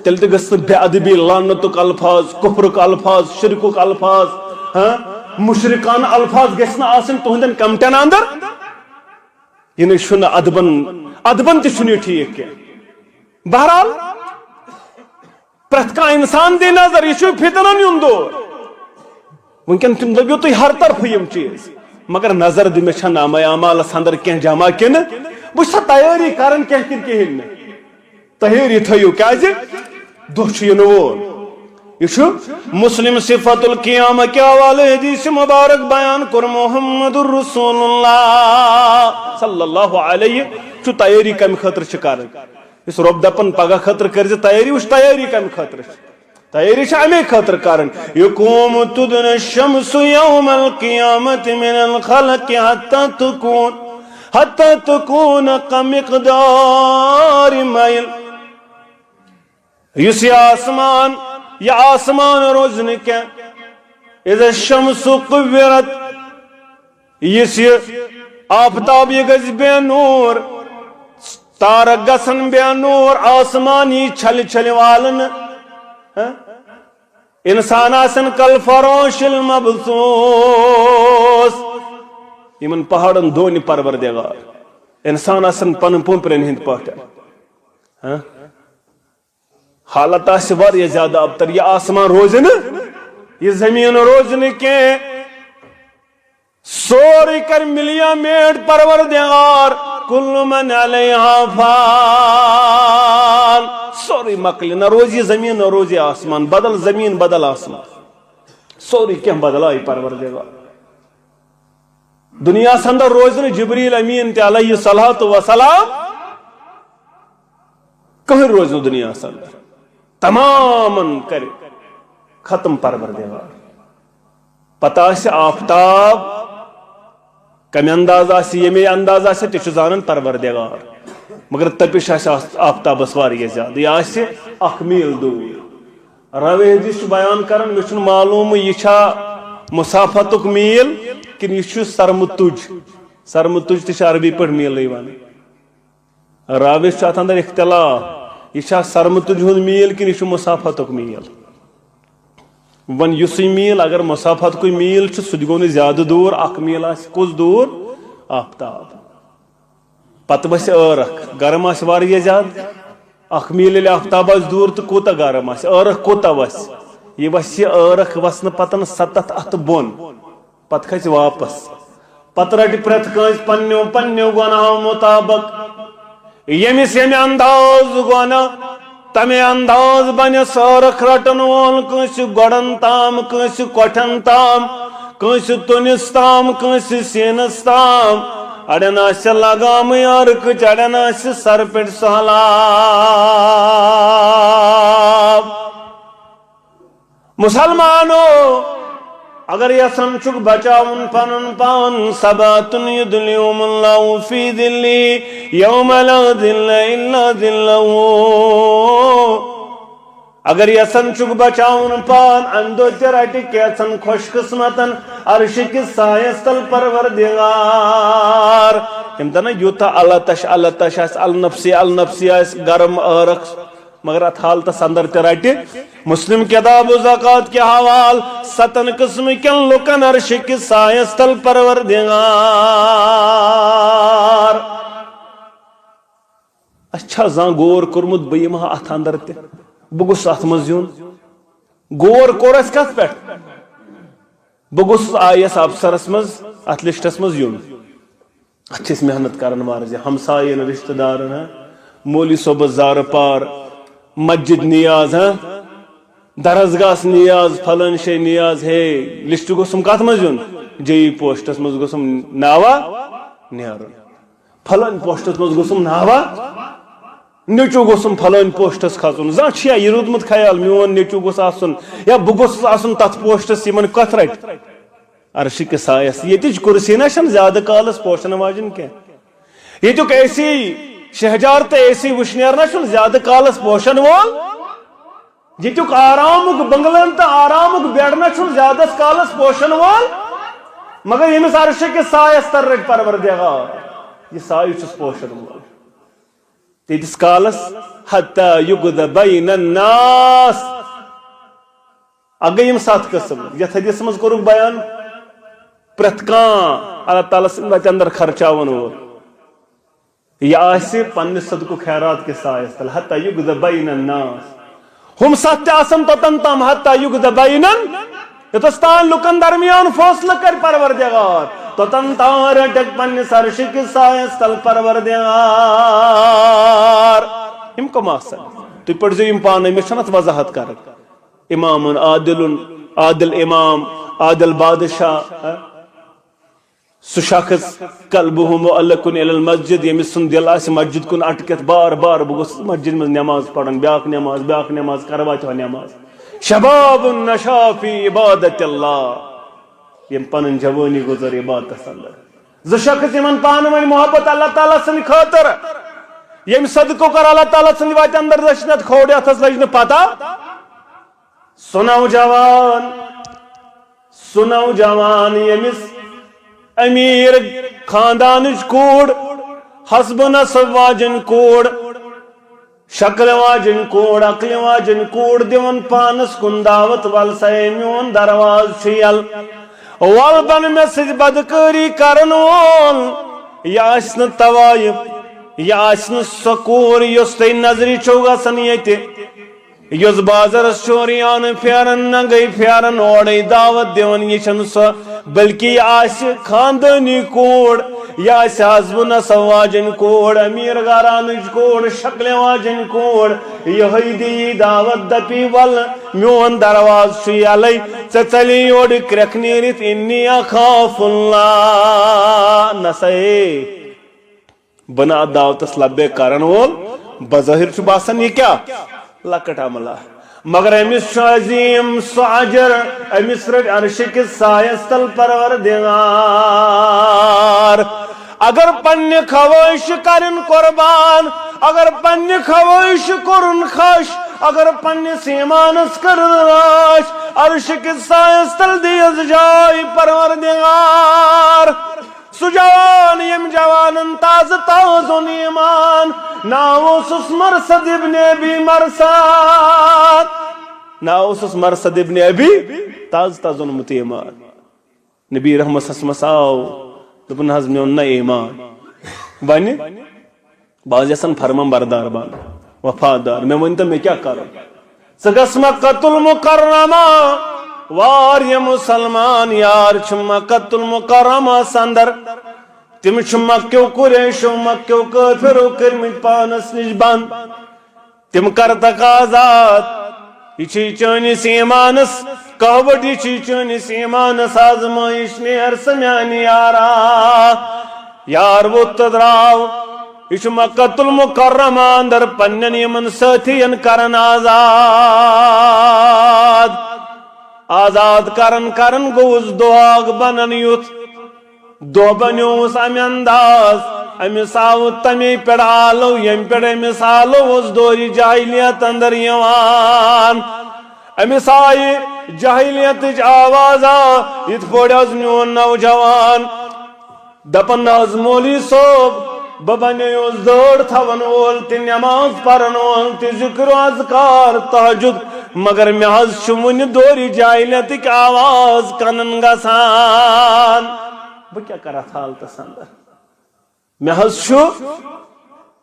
تیٚلہِ تہِ گٔژھ نہٕ بے ادبی، لعنتُک الفاظ، کفرُک الفاظ، شرکُک الفاظ، ہاں، مشرکانہٕ الفاظ گژھِ نہٕ آسٕنۍ تُہنٛدٮ۪ن کمنٹن اندر۔ یہِ نَے چھُنہٕ ادبن، ادبن تہِ چھُنہٕ یہِ ٹھیٖک کینٛہہ۔ بہرحال، پرٛٮ۪تھ کانٛہہ انسان دی نظر، یہِ چھُ فتنن ہُنٛد دور۔ وٕنکٮ۪ن تِم دٔپِو تُہۍ ہر طرفہٕ یِم چیٖز، مگر نظر دِ مےٚ چھا نامہ اعمالس اندر کینٛہہ جمع کِنہٕ؟ بہٕ چھُسا تیٲری کران کینٛہہ کِنہٕ کِہیٖنۍ نہٕ؟ تیٲری تھٲیِو، کیٛازِ دۄہ چھُ یِنہٕ وول۔ یہِ چھُ مسلم صفت القیامہ کہِ حوالہٕ حدیث مبارک بیان کوٚر محمد رسول اللہ صلی اللہ علیہ۔ چھُ تیٲری کمہِ خٲطرٕ چھِ کرٕنۍ؟ یُس رۄب دپان پگاہ خٲطرٕ کٔرۍ زِ تیٲری، وٕچھ تیٲری کمہِ خٲطرٕ چھِ۔ تیٲری چھِ امے خٲطرٕ کرٕنۍ۔ یقوم تدنى الشمس یوم القیامة من الخلق حتى تكون، حتى تكون كمقدار ميل۔ یُس یہِ آسمان، یہِ آسمان روزِ نہٕ کینٛہہ۔ اذا الشمس كورت، یُس یہِ آفتاب، یہِ گژھِ بے نور، تارک گژھن بے نور، آسمان یی چھلہِ چھلہِ والنہٕ۔ ہہ؟ انسان آسن کل فراش المبثوث، یِمن پہاڑن دونہِ پروردگار۔ انسان آسن پنن پوپرن ہند پٲٹھۍ۔ ہہ؟ حالت آسہِ واریاہ زیادٕ ابتر، یہِ آسمان روزِ نہٕ، یہِ زٔمیٖن روزِ نہٕ کینٛہہ۔ سورُے کرِ مِلیے میٹ پروردگار، کل من علیہا فان۔ سورُے مۄکلہِ، نہ روزِ یہِ زٔمیٖن، نہ روزِ یہِ آسمان، بدل زٔمیٖن، بدل آسمان۔ سورُے کینٛہہ بدلایہِ پروردگار۔ دُنیاہس اندر روزِ نہٕ جبریل امین تہِ علیہ الصلوۃ والسلام۔ کٕہٕنۍ روزِ نہٕ دُنیاہس اندر۔ تمامن کرِ ختم پروردگار۔ پتہٕ آسہِ آفتاب کمہِ انداز آسہِ، ییٚمے انداز آسہِ، تہِ چھُ زانان پروردگار۔ مگر تپش آسہِ آس-، آفتابس واریاہ زیادٕ۔ یہِ آسہِ اکھ میٖل دوٗر۔ راوی حدیث چھُ بیان کران، مےٚ چھُنہٕ معلوم یہِ چھا مسافتُک میٖل کِنہٕ یہِ چھُ سرمہٕ تُج۔ سرمہٕ تُج تہِ چھِ عربی پٲٹھۍ میٖلٕے ونان۔ راوِس چھُ اتھ اندر اختلاف، یہِ چھا سرمہٕ تُج ہُنٛد میٖل کِنہٕ یہِ چھُ مسافتُک میٖل؟ وۄنۍ یُسٕے میٖل، اگر مسافتُکُے میٖل چھُ، سُہ تہِ گوٚو نہٕ زیادٕ دوٗر، اکھ میٖل آسہِ کُس دوٗر؟ آفتاب۔ پتہٕ وسہِ ٲرکھ، گرم آسہِ واریاہ زیادٕ۔ اکھ میٖل ییٚلہِ آفتاب آسہِ دوٗر تہٕ کوٗتاہ گرم آسہِ، ٲرکھ کوٗتاہ وسہِ؟ یہِ وسہِ ٲرکھ وسنہٕ پتن ستتھ اتھٕ بۄن۔ پتہٕ کھژِ واپس۔ پتہٕ رٹہِ پرٛٮ۪تھ کٲنٛسہِ پننیو پننیو گۄناہو مطابق۔ ییٚمِس ییٚمہِ انداز گوٚو نا، تمے انداز بنہِ سٲرکھ رٹن وول، کٲنٛسہِ گۄڈن تام، کٲنٛسہِ کۄٹھٮ۪ن تام، کٲنٛسہِ تُنِس تام، کٲنٛسہِ سیٖنس تام۔ اڑٮ۪ن آسہِ لگامٕے عرقٕچ، اڑٮ۪ن آسہِ سر پٮ۪ٹھ سہلاب۔ مسلمانو، اگر یژھان چھُکھ بچاوُن پنُن پان، سبعة يظلهم الله في ظله يوم لا ظل إلا ظله۔ اگر یژھان چھُکھ بچاوُن پان، امہِ دۄہ تہِ رٹہِ کینٛژن خۄش قسمتن عرشہِ کِس سایس تل پروردگار۔ یِم دپن یوٗتاہ التش التش آسہِ، النفسی النفسی آسہِ، گرم عٲرق، مگر اتھ حالتس اندر تہِ رٹہِ مسلم کتاب و زکوٰۃ کہِ حوال ستن قسم کٮ۪ن لُکن عرشہِ کِس سایس تل پروردگار۔ اسہِ چھا زانٛہہ غور کوٚرمُت، بہٕ یِمہٕ ہا اتھ اندر تہِ، بہٕ گوٚژھُس اتھ منٛز یُن؟ غور کوٚر اسہِ کتھ پٮ۪ٹھ؟ بہٕ گوٚژھُس آئی اے ایس افسرس منٛز، اتھ لسٹس منٛز یُن۔ اتھ چھِ أسۍ محنت کران واریاہ، ہمساین، رشتہٕ دارن، ہاں، مولوی صٲبس زارٕ پار، مسجد نیاز، ہاں، درسگاہس نیاز، فلٲنۍ جایہِ نیاز، ہے، لسٹ گوٚژھُم کتھ منٛز یُن؟ جے ای پوسٹس منٛز گوٚژھُم ناوا نیرُن، فلٲنۍ پوسٹس منٛز گوٚژھُم ناوا، نیٚچو گوٚژھُم فلٲنۍ پوسٹس کھسُن۔ زانٛہہ چھُیا یہِ روٗدمُت خیال، میون نیٚچو گوٚژھ آسُن یا بہٕ گوٚژھُس آسُن تتھ پوسٹس یِمن کتھ رٹہِ؟ عرشہِ کِس سایس۔ ییٚتِچ کُرسی نہ چھنہٕ زیادٕ کالس پوشن واجِنۍ کینٛہہ۔ ییٚتیُک اے سی شہجار تہٕ اے سی وٕشنیر نہ چھُنہٕ زیادٕ کالس پوشن وول۔ ییٚتیُک آرامُک بنگلن تہٕ آرامُک بیڈ نہ چھُنہٕ زیادس کالس پوشن وول۔ مگر ییٚمِس عرشہِ کِس سایس تل رٹہِ پروردگار، یہِ سایہِ چھُس پوشن وول۔ تیٖتِس کالس حتی یقضی بین الناس۔ اگے یِم ستھ قسم، یتھ حدیثس منٛز کوٚرُکھ بیان، پرٛٮ۪تھ کانٛہہ اللہ تعالیٰ سٕنٛدِ وتہِ اندر خرچاون وول، یہِ آسہِ پننہِ صدقہٕ خیرات کِس سایس تل، حتی یقضی بین الناس۔ ہُم ستھ تہِ آسن توٚتن تام، حتی یقضی بینن، یوٚتس تام لُکن درمیان فٲصلہٕ کرِ پروردگار، توٚتن تام رٹکھ پننِس عرشہِ کِس سایس تل پروردگار۔ یِم کم آسن؟ تُہۍ پٔرزیو یِم پانے، مےٚ چھنہٕ اتھ وضاحت کرٕنۍ۔ امام عادل، عادل امام، عادل بادشاہ، ہا؟ سُہ شخص قلبہ معلق الی المسجد، ییٚمِس سُنٛد دِل آسہِ مسجد کُن اٹکِتھ، بار بار بہٕ گوٚژھُس مسجد منٛز نماز پرُن، بیاکھ نماز، بیاکھ نماز، کروا تہِ ہو نماز۔ شباب نشا فی عبادت اللہ، یِم پنٕنۍ جوٲنی گُزٲر عبادتس اندر۔ زٕ شخص یِمن پانہٕ ؤنۍ محبت اللہ تعالیٰ سٕنٛدِ خٲطرٕ، ییٚمۍ صدقہٕ کوٚر اللہ تعالیٰ سٕنٛدِ وتہِ اندر دٔچھنتھ کھوڑ، یتھ ٲس لٔج نہٕ پتہ۔ سُہ نوجوان، سُہ نوجوان ییٚمِس امیر خاندانٕچ کوٗر، حسب و نسب واجٮ۪ن کوٗر، شکلہِ واجٮ۪ن کوٗر، عقلہِ واجٮ۪ن کوٗر دِوان پانس کُن دعوت، ول سا اے میون دروازٕ چھُ یَلہٕ، ول بن مےٚ سۭتۍ بدکٲری کرن وول۔ یہِ آسہِ نہٕ طوایف، یہِ آسہِ نہٕ سۄ کوٗر یۄس تۄہہِ نظرِ چھو گژھان ییٚتہِ، یۄس بازرس چھُ عریانہٕ پھیران، ننگے پھیران، اورے دعوت دِوان، یہِ چھَنہٕ سۄ، بلکہِ یہِ آسہِ خاندٲنی کوٗر، یہِ آسہِ حسب و نسب واجٮ۪ن کوٗر، امیر گھرانٕچ کوٗر، شکلہِ واجٮ۪ن کوٗر۔ یِہوٚے دِیہِ دعوت، دپی، ول میون دروازٕ چھُ یلے، ژےٚ ژَلے یورٕ کرٛٮ۪کھ نیٖرِتھ، انی اخاف اللہ۔ نسا ہے۔ بہٕ نہٕ اتھ دعوتس لبیک کرن وول، بظٲہر چھُ باسان یہِ کیٛاہ؟ لۄکٕٹ عملہ۔ مگر أمِس چھُ عظیٖم سُہ اجر، أمِس رٔٹۍ عرشہِ کِس سایس تل پروردگار۔ اگر پننہِ خواہش کرن قربان، اگر پننہِ خواہش کرن خش، اگر پننِس ایمانس کرن رٲچھ، عرشہِ کِس سایس تل دِیس جاے پروردگار۔ سُہ جوان، ییٚمۍ جوانن تازٕ تازٕ اوٚن ایمان، ناو اوسُس مرثد ابن ابی مرثد۔ ناو اوسُس مرثد ابن ابی، تازٕ تازٕ اوٚنمُت ایمان۔ نبی رحمت صلی اللہ علیہ وسلم آو، دوٚپُن، "حظ، مےٚ اوٚن نہ ایمان۔ وۄنۍ بہٕ حظ یژھان فرمان بردار بنُن، وفادار۔ مےٚ ؤنۍ تو، مےٚ کیٛاہ کرُن؟" ژٕ گژھ مکۃ المکرمہ۔ واریاہ مسلمان یار چھِ مکۃ المکرمس اندر۔ تِم چھِ مکیو قریشو، مکیو کٲفرو کٔرمٕتۍ پانس نِش بنٛد۔ تِم کرتکھ آزاد۔ یہِ چھِ چٲنِس ایٖمانس کہوٹ، یہِ چھِ چٲنِس ایٖمانس آزمٲیش۔ نیر سا میانہِ یارا۔ یار ووٚتھ تہٕ درٛاو۔ یہِ چھُ مکہ المکرمہ اندر پننٮ۪ن یِمن سٲتھین کران آزاد۔ آزاد کران کران گوٚوُس دۄہ اکھ بنان یُتھ۔ دۄہ بنیووُس امہِ انداز، أمِس آو تمے پٮ۪ٹھ آلو، ییٚمہِ پٮ۪ٹھ أمِس آلو اوس دورِ جاہلیت اندر یِوان۔ أمِس آیہِ جاہلیتٕچ آواز، آ، یِتھ پٲٹھۍ آز میون نوجوان دپان، نہ حظ مولوی صٲب، بہٕ بنیوس دٲڑ تھاون وول تہِ، نماز پرن وول تہِ، ذکر و اذکار، تہجد، مگر مےٚ حظ چھُ وُنہِ دورِ جاہلیتٕکۍ آواز کنن گژھان۔ بہٕ کیٛاہ کرٕ اتھ حالتس اندر؟ مےٚ حظ چھُ،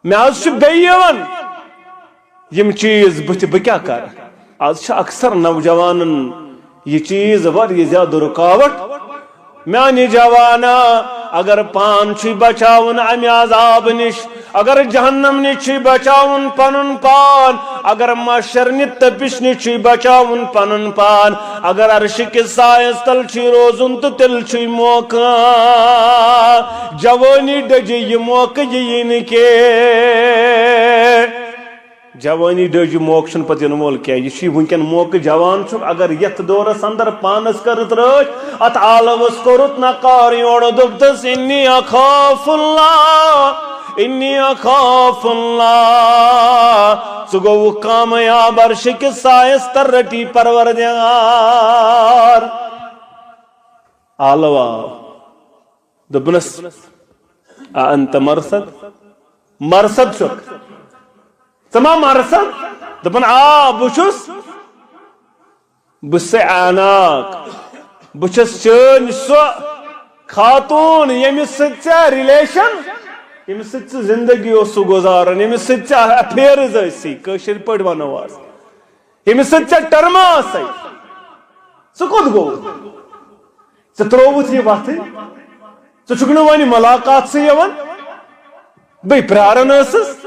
مےٚ حظ چھُ بیٚیہِ یِوان یِم چیٖز بٕتھِ، بہٕ کیٛاہ کرٕ؟ از چھِ اکثر نوجوانن یہِ چیٖز واریاہ زیادٕ رُکاوٹ۔ میانہِ جوانا، اگر پان چھُے بچاوُن امہِ عذاب نِش، اگر جہنم نِش چھُے بچاوُن پنُن پان، اگر محشر نہِ تپِش نِش چھُے بچاوُن پنُن پان، اگر عرشہِ کِس سایس تل چھُے روزُن تہٕ تیٚلہِ چھُے موقع۔ جوٲنی ڈٔجہِ یہِ موقعہٕ یِیہِ نہٕ کینٛہہ۔ جوٲنی ڈٔج، یہِ موقعہٕ چھُنہٕ پتہٕ یِنہٕ وول کینٛہہ۔ یہِ چھُ وٕنکٮ۪ن موقعہٕ، جوان چھُکھ، اگر یتھ دورس اندر پانس کٔرٕتھ رٲچھ، اتھ آلوس کوٚرُتھ نکار، یورٕ دوٚپتس، انی اخاف اللہ، انی اخاف اللہ۔ ژٕ گوٚوُکھ کامیاب، عرشہِ کِس سایس تل رٹی پروردگار۔ آلو آو۔ دوٚپنس، "اَأَنتَ مَرْثَد؟ مرثد چھُکھ؟ ژٕ ما مرثد؟" دوٚپُن، "آ، بہٕ چھُس۔ بہٕ چھُسے اعناق۔ بہٕ چھَس چٲنۍ سۄ خاتوٗن، ییٚمِس سۭتۍ ژےٚ ریلیشن، ییٚمِس سۭتۍ ژٕ زندگی اوسُکھ گُزاران، ییٚمِس سۭتۍ ژےٚ افیئرز ٲسی، کٲشِر پٲٹھۍ وَنو آز، ییٚمِس سۭتۍ ژےٚ ٹٔرمہٕ ٲسے۔ ژٕ کوٚت گوٚوُتھ؟ ژےٚ ترٛووُتھ یہِ وَتھٕے؟ ژٕ چھُکھ نہٕ وۄنۍ مُلاقاتسٕے یِوان؟ بہٕ پرٛاران ٲسٕس۔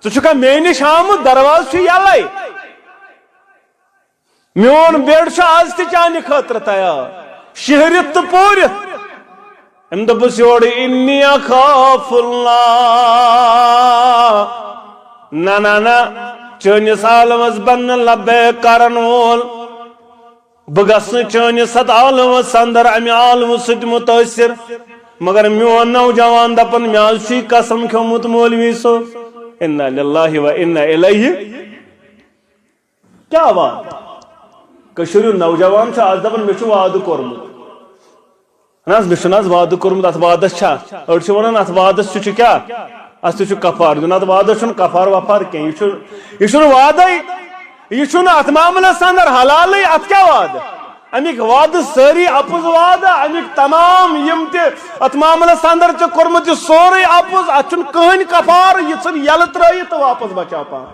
ژٕ چھُکھا مے نِش آمُت؟ دروازٕ چھُ یَلَے۔ میون بیڈ چھُ آز تہِ چانہِ خٲطرٕ تیار، شیہرِتھ تہٕ پوٗرِتھ۔" أمۍ دوٚپُس یورٕ، "انی اخاف اللہ۔" نہ، نہ، نہ، چٲنِس عالمس بننہٕ لبیک کرن وول۔ بہٕ گژھٕ نہٕ چٲنِس اتھ عالمس اندر امہِ عالمہٕ سۭتۍ مُتٲثِر۔ مگر میون نوجوان دپان، مےٚ حظ چھُے قسم کھیوٚمُت مولوی صٲب۔ انا للہ و انا الیہ۔ کیٛاہ وعدٕ؟ کٔشیٖرِ ہُنٛد نوجوان چھُ آز دپان، مےٚ چھُ وعدٕ کوٚرمُت۔ نہ حظ، مےٚ چھُنہٕ حظ وعدٕ کوٚرمُت، اتھ وعدس چھا؟ أڑۍ چھِ ونان، اتھ وعدس چھُ، چھُ کیٛاہ؟ اتھ تہِ چھُ کفارٕ دیُن، اتھ وعدس چھُنہٕ کفارٕ وفارٕ کینٛہہ۔ یہِ چھُ، یہِ چھُنہٕ وعدے، یہِ چھُنہٕ اتھ معاملس اندر حلالٕے، اتھ کیٛاہ وعدٕ؟ امیِکۍ وعدٕ سٲری اپُز وعدٕ، امیِکۍ تمام یِم تہِ اتھ معاملس اندر چھِ کوٚرمُت، یہِ سورُے اپُز، اتھ چھُنہٕ کٕہٕنۍ کفارٕ، یہِ ژھٕن یلہٕ ترٲیِتھ تہٕ واپس بچاو پان،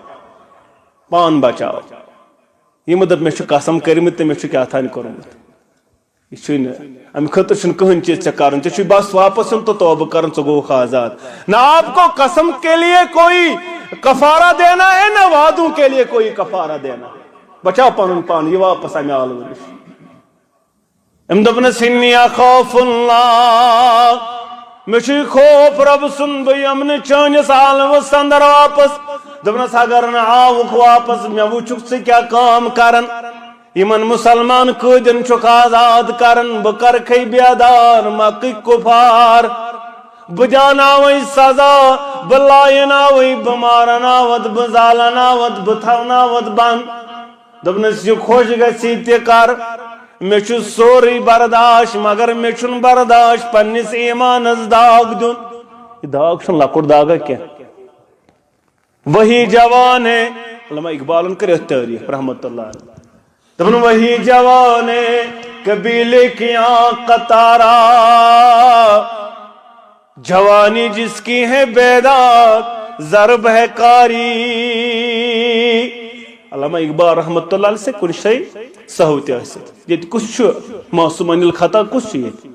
پان بچاو۔ یِمو دوٚپ، مےٚ چھُ قسم کٔرمٕتۍ تہٕ مےٚ چھُ کیٛاہ تام کوٚرمُت۔ یہِ چھُے نہٕ، اَمہِ خٲطرٕ چھُنہٕ کٕہٕنۍ چیٖز ژےٚ کَرُن۔ ژےٚ چھُے بس واپس یُن تہٕ توبہٕ کَرُن، ژٕ گوٚوُکھ آزاد۔ نہ آپ کو قسم کے لیے کوئی کفارہ دینا ہے، نہ وعدوں کے لیے کوئی کفارہ دینا۔ بچاو پَنُن پان، یہِ واپس اَمہِ عالمہٕ نِش۔ أمۍ دوٚپنَس، "انی اخاف اللہ۔" مےٚ چھُے خوف رۄبہٕ سُنٛد، بہٕ یِمہٕ نہٕ چٲنِس عالمس اندر واپس۔ دوٚپنس، اگر نہٕ آوُکھ واپس، مےٚ وٕچھُکھ ژٕ کیٛاہ کٲم کران۔ یِمن مسلمان قٲدٮ۪ن چھُکھ آزاد کران، بہٕ کرکھے بیدار مکٕکۍ کفار۔ بہٕ دیاناوے سزا، بہٕ لایناوے، بہٕ مارناوتھ، بہٕ زالناوتھ، بہٕ تھاوناوتھ بند۔ دوٚپنس، یہِ خۄش گژھی تہِ کر، مےٚ چھُ سورُے برداش، مگر مےٚ چھُنہٕ برداش پننِس ایٖمانس داغ دیُن۔ یہِ داغ چھُنہٕ لۄکُٹ داغا کینٛہہ۔ وہی جوان ہے، علامہ اقبالن کٔر یتھ تعریف رحمت اللہ علیہ۔ دوٚپُن، وہی جوان ہے قبیلے کیا قطارا، جوانی جس کی ہے بیداد ضرب ہے قاری۔ علامہ اقبال رحمت اللہ علیہ سے کُنہِ جایہِ سہو تہِ ٲسِتھ۔ ییٚتہِ کُس چھُ معصوم عن الخطا، کُس چھُ ییٚتہِ؟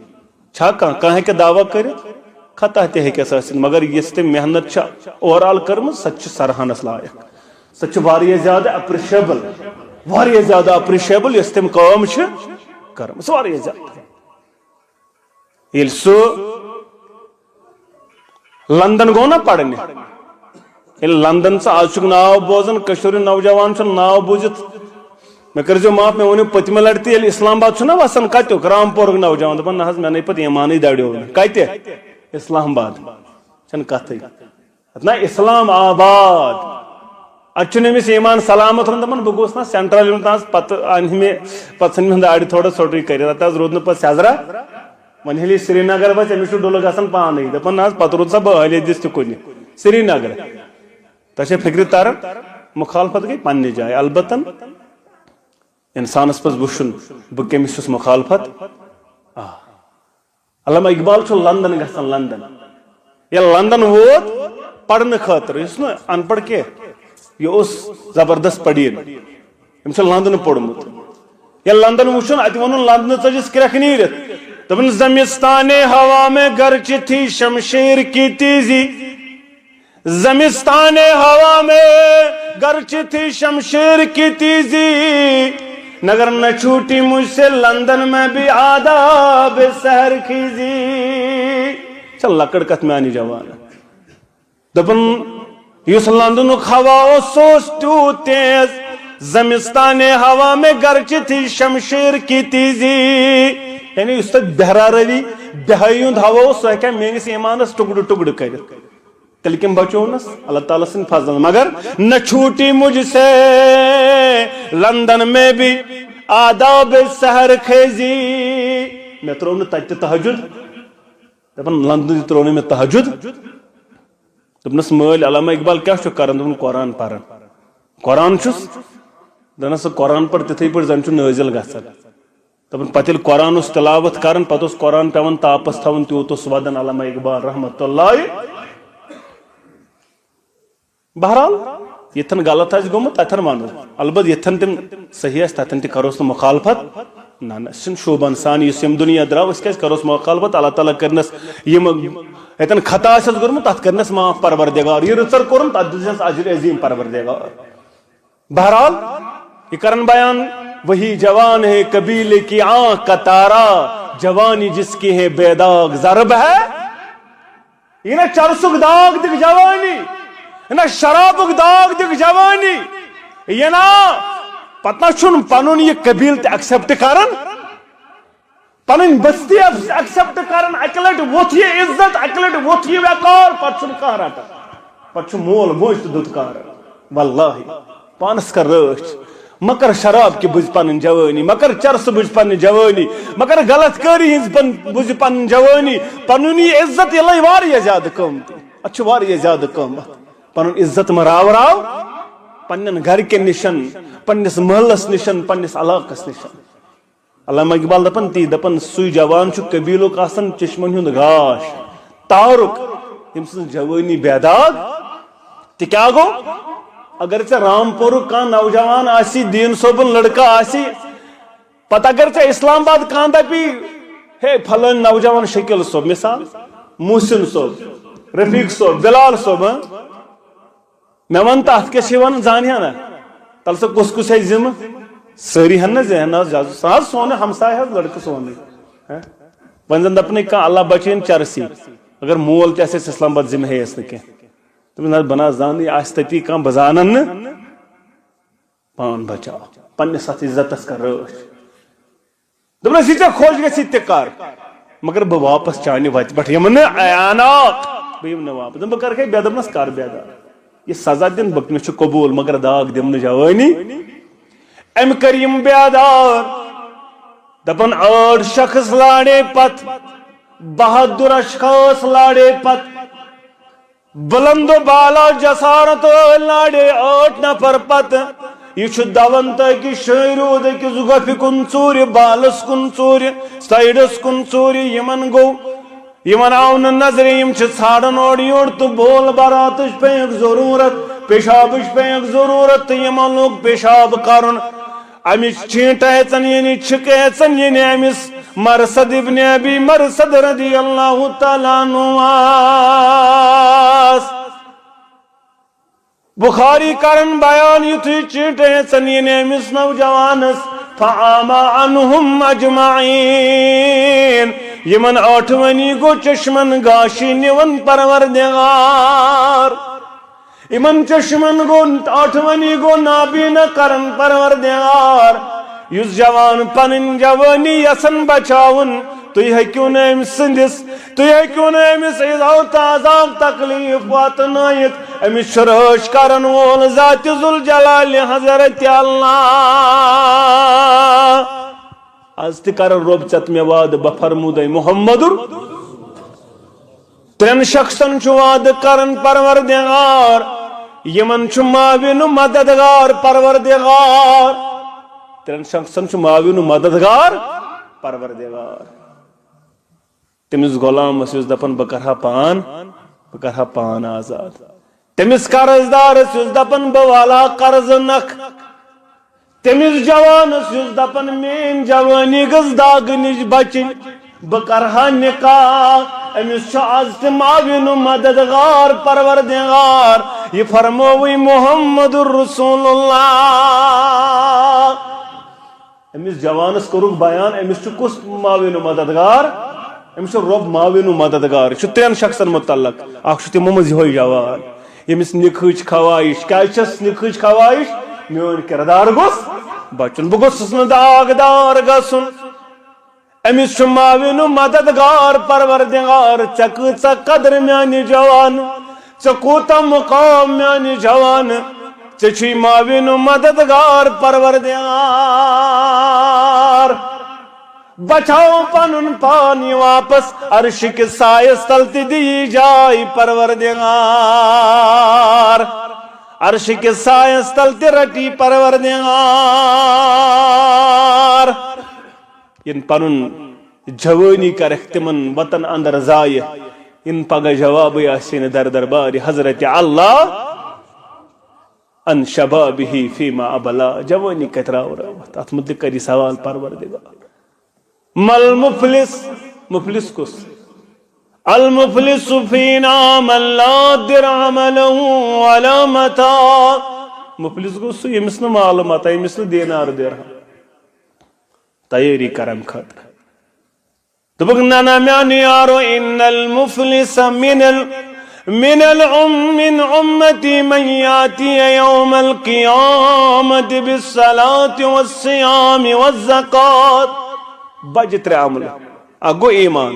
چھا کانٛہہ، کانٛہہ ہیٚکہِ دعویٰ کٔرِتھ؟ خطا تہِ ہیٚکٮ۪س ٲسِتھ، مگر یۄس تٔمۍ محنت چھِ اوور آل کٔرمٕژ، سۄ تہِ چھِ سراہنس لایق۔ سۄ چھِ واریاہ زیادٕ اپریشیبل، واریاہ زیادٕ اپریشیبل یۄس تٔمۍ کٲم چھِ کٔرمٕژ، واریاہ زیادٕ۔ ییٚلہِ سُہ لندن گوٚو نا پرنہِ، ییٚلہِ لندن ژٕ آز چھُکھ ناو بوزان، کٔشیٖرِ ہُنٛد نوجوان چھُنہٕ ناو بوٗزِتھ۔ مےٚ کٔرۍزیو معاف، مےٚ ووٚنُو پٔتمہِ لٹہِ تہِ، ییٚلہِ اسلام آباد چھُنہ وسان، کتیُک؟ رامپورُک نوجوان، دپان، نہ حظ، مےٚ نے پتہٕ ایمانٕے دریو نہٕ۔ کتہِ؟ اسلام آباد۔ چھنہٕ کتھٕے۔ نہ، اسلام آباد۔ اتہِ چھُنہٕ أمِس ایمان سلامت روٗدمُت۔ دپان، بہٕ گوٚژھ نا سینٹرل یُن تاز، پتہٕ انہِ مےٚ، پتہٕ ژھٕنۍ مےٚ داڑِ تھوڑا ژھوٚٹٕے کٔرِتھ۔ اتہِ حظ روٗد نہٕ پتہٕ سیٚزرا۔ وۄنۍ ییٚلہِ یہِ سرینگر وٲتۍ، أمِس چھُ ڈُلہٕ گژھان پانے۔ دپان، نہ حظ، پتہٕ روٗد سا بہٕ ٲلۍ دِس تہِ کُنہِ۔ سرینگر۔ تۄہہِ چھا فکرِ تران؟ مخالفت گٔے پننہِ جایہِ۔ البتہ انسانس پزِ وٕچھُن، بہٕ کٔمِس چھُس مخالفت۔ آ۔ علامہ اقبال چھُ لندن گژھان، لندن۔ ییٚلہِ لندن ووت پرنہٕ خٲطرٕ، یُس نہٕ ان پڑھ کینٛہہ، یہِ اوس زبردست پڑھیٖن۔ أمۍ چھُ لندن پوٚرمُت۔ ییٚلہِ لندن وُچھُن، اتہِ ووٚنُن لندنہٕ ژٔجِس کرٛٮ۪کھ نیٖرِتھ۔ دوٚپُن، زمستان ہوا میں گرچہ تھی شمشیر کی تیزی، زمستان ہوا میں گرچہ تھی شمشیر کی تیزی، نگر نہ چھوٹی مجھ سے لندن میں بھی آداب سحر خیزی۔ چھا لۄکٕٹ کتھ میانہِ جوان؟ دپان، یُس لندنُک ہوا اوس، سُہ اوس تیوٗت تیز، زمستان ہوا میں گرچہ تھی شمشیر کی تیزی۔ یعنی یُس تتہِ بہرا روی، بہٲیی ہُنٛد ہوا اوس، سُہ ہیٚکہِ ہا میٲنِس ایمانس ٹُکڑٕ ٹُکڑٕ کٔرِتھ۔ تیٚلہِ کٔمۍ بچوونس؟ اللہ تعالیٰ سٕنٛدِ فضلہٕ۔ مگر نہ چھوٹی مجھ سے لندن میں بھی آداب سحر خیزی۔ مےٚ ترٛوو نہٕ تتہِ تہِ تہجد۔ دپان، لندنہٕ تہِ ترٛوو نہٕ مےٚ تہجد۔ دوٚپنس، مٲلۍ، علامہ اقبال کیٛاہ چھُ کران؟ دوٚپُن، قرآن پران۔ قرآن چھُس۔ دپنس، سُہ قرآن پٔر تِتھٕے پٲٹھۍ زن چھُ نٲزِل گژھان۔ دپان، پتہٕ ییٚلہِ قرآن اوس تلاوت کران، پتہٕ اوس قرآن پٮ۪وان تاپس تھاوُن، تیوٗت اوس ودان علامہ اقبال رحمتہ اللہ۔ بہرحال، ییٚتٮ۪ن غلط آسہِ گوٚمُت، تتٮ۪ن ونو۔ البتہ ییٚتٮ۪ن تِم صحیح آسہِ، تتٮ۪ن تہِ کروس نہٕ مخالفت۔ نہ، نہ، سُہ چھُنہٕ شوٗبان سان، یُس ییٚمہِ دُنیا درٛاو، أسۍ کیٛازِ کروس مخالفت؟ اللہ تعالیٰ کٔرنس یِم ییٚتٮ۪ن خطا آسٮ۪س گوٚمُت، تتھ کٔرنس معاف پروردگار۔ یہِ رٕژر کوٚرُن، تتھ دِژنس اجر عظیٖم پروردگار۔ بہرحال، یہ کرن بیان، وہی جوان ہے قبیلے کی آنکھ کا تارا، جوانی جس کی ہے بے داغ ضرب ہے۔ یہ نہ چرسک داغ دکھ جوانی، یہ نہ شرابک داغ دکھ جوانی، یہ نہ پتہ چھُن پنُن یہ قبیل تہِ ایکسپٹ کرن۔ پنٕنۍ بستی ایکسپٹ کران، اکہِ لٹہِ ووٚتھ یہِ عزت، اکہِ لٹہِ ووٚتھ یہِ وقار، پتہٕ چھُنہٕ کانٛہہ رٹان۔ پتہٕ چھُ مول موج تہِ دُتکار۔ واللہ، پانس کر رٲچھ، مہ کر شراب کہِ بُزِ پنٕنۍ جوٲنی، مہ کر چرسہٕ بُزِ پنٕنۍ جوٲنی، مہ کر غلط کٲری ہٕنٛز بُزِ پنٕنۍ جوٲنی۔ پنُن یہِ عزت، یہِ لے واریاہ زیادٕ قۭمتی۔ اتھ چھُ واریاہ زیادٕ قۭمتھ۔ پنُن عزت مہ راو راو پننٮ۪ن گرِکٮ۪ن نِشن، پننِس محلس نِشن، پننِس علاقس نِشن۔ علامہ اقبال دپان تی، دپان، سُے جوان چھُ قبیلُک آسان چشمن ہُنٛد گاش، تارُک، ییٚمہِ سٕنٛز جوٲنی بے داغ۔ تہِ کیٛاہ گوٚو؟ اگر ژےٚ رامپورُک کانٛہہ نوجوان آسی، دیٖن صٲبُن لڑکہٕ آسی، پتہٕ اگر ژےٚ اسلام آباد کانٛہہ دپی، ہے، فلٲنۍ نوجوان شکیل صٲب، مثال، محسن صٲب، رفیق صٲب، بلال صٲب، ہاں؟ مےٚ وَن تہٕ اَتھ کیٛاہ چھِ وَنان، زانہِ ہا نا؟ تَلہٕ سا کُس کُس ہے ذِمہٕ؟ سٲری ہَن نہ ذہن، نہ حظ، جَز-، سُہ حظ سونُے، ہمساے حظ، لٔڑکہٕ سونُے۔ ہہ؟ وۄنۍ زَن دَپنَے کانٛہہ، اللہ بَچٲیِن چَرسی، اگر مول تہِ آسہِ اَسہِ اِسلام آباد، ذِمہٕ ہیٚیَس نہٕ کینٛہہ۔ دوٚپُن، نہ حظ، بہٕ نہ حظ زانٕے، آسہِ تٔتی کانٛہہ، بہٕ زانَن نہٕ۔ پان بچاو، پننِس اتھ عزتس کر رٲچھ۔ دوٚپنس، یہِ ژےٚ خۄش گژھی تہِ کر، مگر بہٕ واپس چانہِ وتہِ پٮ۪ٹھ یِمہٕ نہٕ عیانات، بہٕ یِمہٕ نہٕ واپس۔ دوٚپُن، بہٕ کرکھے بے ادب؟ دوٚپنس، کر بے ادب؟ یہِ سزا دِن بہٕ، مےٚ چھُ قبول، مگر داغ دِم نہٕ جوٲنی۔ أمۍ کٔر یِم بے ادب۔ دپان، ٲٹھ شخص لاڑے پتھ، بہادر اشخاص لاڑے پتھ، بلند و بالا جسارت وٲلۍ لاڑے ٲٹھ نفر پتہٕ۔ یہِ چھُ دوان تہٕ أکِس شٲعرِ روٗد أکِس گۄپھِ کُن ژوٗرِ، بالس کُن ژوٗرِ، سایڈس کُن ژوٗرِ۔ یِمن گوٚو، یِمن آو نہٕ نظرِ، یِم چھِ ژھانڈان اورٕ یورٕ تہٕ بول براتٕچ پیٚیَکھ ضروٗرت، پیشابٕچ پیٚیَکھ ضروٗرت تہٕ یِمن لوٚگ پیشاب کرُن۔ اَمِچ چھینٹہٕ ہیژن یعنی چھِکہٕ ہیژن یعنی أمِس مرثد ابن ابی مرثد رضی اللہ تعالیٰ عنہ آس۔ بخاری کرن بیان، یُتھُے چیٖٹھۍ ہیژن یِنہِ أمِس نوجوانس، فعاما عنہم اجمعین، یِمن ٲٹھوٕنی گوٚو چشمن گاشی نِوان پروردگار۔ یِمن چشمن گوٚو ٲٹھوٕنی گوٚو نابینا کرن پروردگار۔ یُس جوان پنٕنۍ جوٲنی یژھن بچاوُن، تُہۍ ہیٚکِو نہٕ أمۍ سٕنٛدِس، تُہۍ ہیٚکِو نہٕ أمِس ایذا تہٕ عذاب تکلیف واتنٲیِتھ۔ أمِس چھُ رٲچھ کرن وول ذات ذوالجلال حضرت اللہ۔ از تہِ کرن رۄب ژےٚ تہٕ مےٚ وعدٕ، بہٕ فرمودے محمدُر۔ ترٛٮ۪ن شخصن چھُ وعدٕ کران پروردگار، یِمن چھُ معاون و مددگار پروردگار۔ ترٛٮ۪ن شخصن چھُ معاون و مددگار پروردگار۔ تٔمِس غلامس یُس دپان، "بہٕ کرٕ ہا پان، بہٕ کرٕ ہا پان آزاد۔" تٔمِس قرض دارس یُس دپان، "بہٕ والہٕ ہا قرضہٕ نکھٕ۔" تٔمِس جوانس یُس دپان، "میٲنۍ جوٲنی گٔژھ داغہٕ نِش بچٕنۍ، بہٕ کرٕ ہا نکاح۔" أمِس چھُ از تہِ معاون و مددگار پروردگار۔ یہِ فرمووٕے محمد رسول اللہ۔ أمِس جوانس کوٚرُکھ بیان، أمِس چھُ کُس معاون و مددگار؟ أمِس چھُ رۄب معاون و مددگار۔ یہِ چھُ ترٛٮ۪ن شخصن متعلق۔ اکھ چھُ تِمو منٛز یِہوٚے جوان، ییٚمِس نِکہٕچ خواہش۔ کیٛازِ چھَس نِکہٕچ خواہش؟ میون کردار گوٚژھ بچُن، بہٕ گوٚژھُس نہٕ داغدار گژھُن۔ أمِس چھُ معاون و مددگار پروردگار۔ ژےٚ کۭژاہ قدر میانہِ جوان، ژےٚ کوٗتاہ مقام میانہِ جوان، ژےٚ چھُے معاون و مددگار پروردگار۔ بچاو پنُن پان یہِ واپس عرشہِ کِس سایس تل تہِ دِیہِ جاے پروردگار۔ عرشہِ کِس سایس تل تہِ رٹی پروردگار۔ یِن پنُن جوٲنی کرکھ تِمن وطن اندر ضایع، یِن پگاہ جوابٕے آسہِ نہٕ در دربارِ حضرت اللہ۔ ان شبابہ فیما ابلا، جوٲنی کتہِ راو رٲوتھ؟ اتھ متعلق کری سوال پروردگار۔ مل مفلس، مفلس کُس؟ المفلس فینا من لا درہم لہ ولا متاع۔ مفلس گوٚو سُہ، ییٚمِس نہٕ مال متاع، ییٚمِس نہٕ دینار درہم۔ تیٲری کرن خٲطرٕ۔ دوٚپُکھ، نہ، نہ، میانہِ یارو، ان المفلس من ال-، من الام-، من امتی من یاتی یوم القیامت بالصلاة والصیام والزکات۔ بجہِ ترٛےٚ عملہٕ۔ اکھ گوٚو ایمان،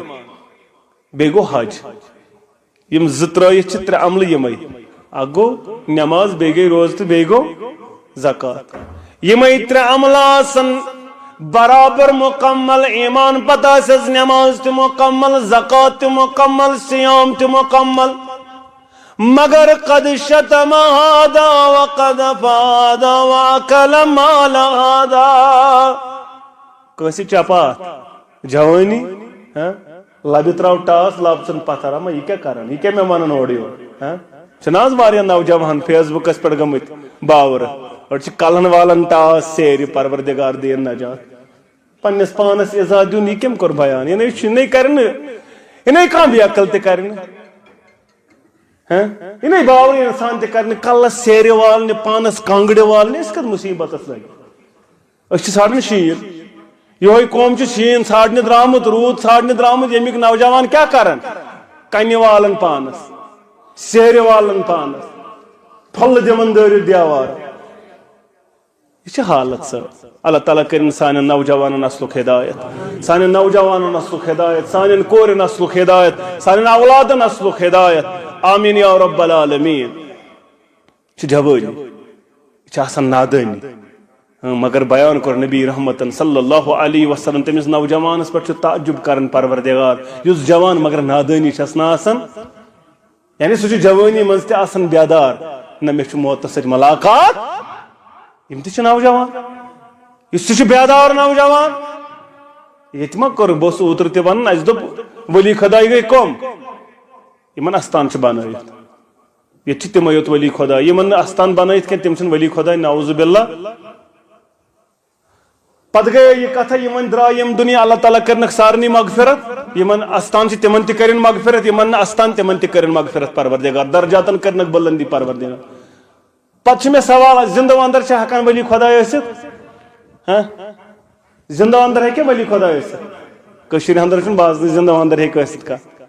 بیٚیہِ گوٚو حج۔ یِم زٕ ترٲیِتھ چھِ ترٛےٚ عملہٕ یِمے۔ اکھ گوٚو نماز، بیٚیہِ گٔے روزٕ تہٕ بیٚیہِ گوٚو زکوٰۃ۔ یِمے ترٛےٚ عملہٕ آسن برابر مکمل۔ ایمان پتہٕ آسٮ۪س نماز تہِ مکمل، زکوٰۃ تہِ مکمل، صیام تہِ مکمل۔ مگر قد شتم هذا وقذف هذا وأكل مال هذا۔ کٲنٛسہِ چپاتھ، جوٲنی، ہاں؟ لبہِ تراو ٹاس، لب ژھُن پتھر، اما یہِ کیٛاہ کران؟ یہِ کیٛاہ مےٚ ونان اورٕ یورٕ؟ ہاں؟ چھِنہٕ آز واریاہ نوجوان فیس بُکس پٮ۪ٹھ گٔمٕتۍ باورٕ؟ أڑۍ چھِ کلن والان ٹاس سیرِ، پروردگار دِیِن نجات۔ پننِس پانس ایزا دیُن، یہِ کٔمۍ کوٚر بیان؟ یہِ نے چھُ، یہِ نے کرِ نہٕ، یہِ نے کانٛہہ بے عقل تہِ کرِ نہٕ۔ ہاں؟ یہِ نے باورٕ انسان تہِ کرِ نہٕ، کلس سیرِ والنہِ، پانس کانٛگڑِ والنہِ، أسۍ کتھ مصیبتس لگہِ؟ أسۍ چھِ ژھانڈان شیٖن۔ یِہوٚے قوم چھُ شیٖن ژھانڈنہِ درٛامُت، روٗد ژھانڈنہِ درٛامُت، ییٚمِکۍ نوجوان کیٛاہ کرن؟ کنہِ والن پانس، سیرِ والن پانس، پھلہٕ دِوان دٲرِتھ دیوار۔ یہِ چھِ حالت سۄ۔ اللہ تعالیٰ کٔرِن سانٮ۪ن نوجوانن نسلُک ہدایت، سانٮ۪ن نوجوانن نسلُک ہدایت، سانٮ۪ن کورِ نسلُک ہدایت، سانٮ۪ن اولادن نسلُک ہدایت۔ آمین یا رب العالمین۔ چھِ جوٲنی، یہِ چھِ آسان نادٲنی۔ ہاں، مگر بیان کوٚر نبی رحمتن صلی اللہ علیہ وسلم، تٔمِس نوجوانس پٮ۪ٹھ چھُ تعجب کران پروردگار، یُس جوان مگر نادٲنی چھَس نہٕ آسان۔ یعنی سُہ چھُ جوٲنی منٛز تہِ آسان بیدار، نہ مےٚ چھُ موتس سۭتۍ ملاقات۔ یِم تہِ چھِ نوجوان، یُس تہِ چھُ بیدار نوجوان۔ ییٚتہِ ما کوٚرُکھ، بہٕ اوسُس اوترٕ تہِ ونان، اَسہِ دوٚپ ولی خداے گٔے کۄم، یِمن استان چھِ بنٲوِتھ۔ ییٚتہِ چھِ تِمے یوت ولی خدا، یِمن نہٕ استان بنٲیِتھ کینٛہہ، تِم چھِنہٕ ولی خدا، نعوذ باللہ۔ پتہٕ گٔے یہِ کتھا، یِمن درٛاے یِم دُنیا، اللہ تعالیٰ کٔرنکھ سارنٕے مغفرت، یِمن استان چھِ تِمن تہِ کٔرِن مغفرت، یِمن نہٕ استان تِمن تہِ کٔرِن مغفرت پروردگار، درجاتن کٔرنکھ بلندی پروردگار۔ پتہٕ چھُ مےٚ سوال، زندٕ وندر چھا ہٮ۪کان ولی خدا ٲسِتھ؟ ہاں؟ زندٕ وندر ہیٚکہِ ولی خدا ٲسِتھ؟ کٔشیٖرِ اندر چھُنہٕ بازنٕے زندٕ وندر ہیٚکہِ ٲسِتھ کانٛہہ۔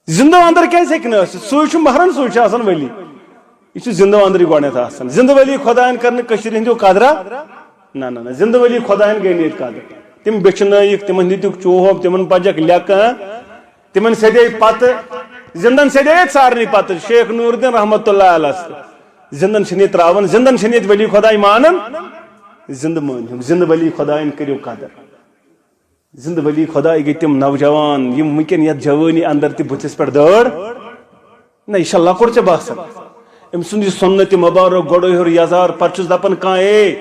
زندٕ اندر کیازِ ہیٚکہِ نہٕ ٲسِتھ؟ سُے چھُ محرم، سُے چھُ آسان ولی۔ یہِ چھُ زندٕ اندرٕے گۄڈٕنیتھ آسان۔ زندٕ ولی خۄدایَن کٔر نہٕ کٔشیٖرِ ہٕنٛدیو قدرا۔ نہ، نہ، نہ، زندٕ ولی خۄدایَن گٔے نہٕ ییٚتہِ قدر۔ تِم بیٚچھنٲیِکھ، تِمن دِتُکھ چوب، تِمن پجکھ لیٚکہٕ، تِمن سیدے پتہٕ، زندن سیدے ییٚتہِ سارنٕے پتہٕ۔ شیخ نور الدین رحمتہ اللہ علیہ۔ زندن چھِنہٕ ییٚتہِ تراوان، زندن چھِنہٕ ییٚتہِ ولی خۄداے مانان۔ زندٕ مٲنِو، زندٕ ولی خۄدایَن کٔرِو قدر۔ زندٕ ولی خداے گٔے تِم نوجوان، یِم وٕنکٮ۪ن یتھ جوٲنی اندر تہِ بٕتھِس پٮ۪ٹھ دٲڑ۔ نہ، یہِ چھا لۄکُٹ ژےٚ باسان؟ أمۍ سُنٛد یہِ سُنت مبارک، گۄڈٕ ہیوٚر یزار، پتہٕ چھُس دپان کانٛہہ، "اے،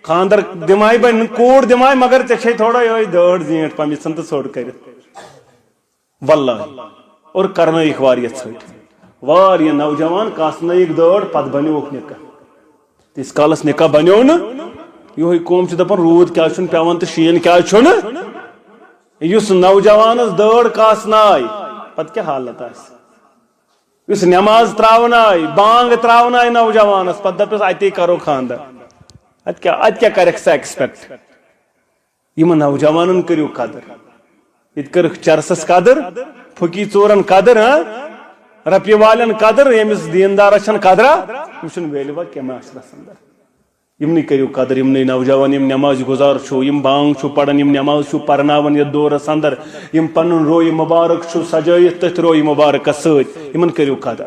خانٛدر دِماے بہٕ، کوٗر دِماے، مگر ژےٚ چھے تھوڑا یِہوٚے دٲڑ زیٖٹھ پہم، یہِ ژھٕن تہٕ ژھوٚٹ کٔرِتھ۔" واللہ۔ اور کرنٲیِکھ واریاہ ژھٔٹۍ۔ واریاہ نوجوان کاسنٲیِکھ دٲڑ، پتہٕ بنیووُکھ نکاح۔ تیٖتِس کالس نکاح بنیو نہٕ، یِہوٚے قوم چھُ دپان، روٗد کیٛازِ چھُنہٕ پٮ۪وان تہٕ شیٖن کیٛازِ چھُنہٕ؟ یُس نوجوانس دٲڑ کاسناے، پتہٕ کیٛاہ حالت آسہِ؟ یُس نماز تراوناے، بانگ تراوناے نوجوانس، پتہٕ دپٮ۪س، "اتے کرو خاندر۔" اتہِ کیٛاہ، اتہِ کیٛاہ کرکھ ژٕ expect؟ یِمن نوجوانن کٔرِو قدر۔ ییٚتہِ کٔرٕکھ چرسس قدر، پھُکی ژورن قدر، ہاں؟ رۄپیہِ والٮ۪ن قدر، ییٚمِس دیٖندارس چھَنہٕ قدرا، أمِس چھُنہٕ value کینٛہہ معاشرس اندر۔ یِمنٕے کٔرِو قدر، یِمنٕے نوجوان، یِم نماز گُزار چھِو، یِم بانگ چھِو پران، یِم نماز چھِو پرناوان یتھ دورس اندر، یِم پنُن رویہِ مبارک چھِو سجٲیِتھ تٔتھۍ رویہِ مبارکس سۭتۍ، یِمن کٔرِو قدر۔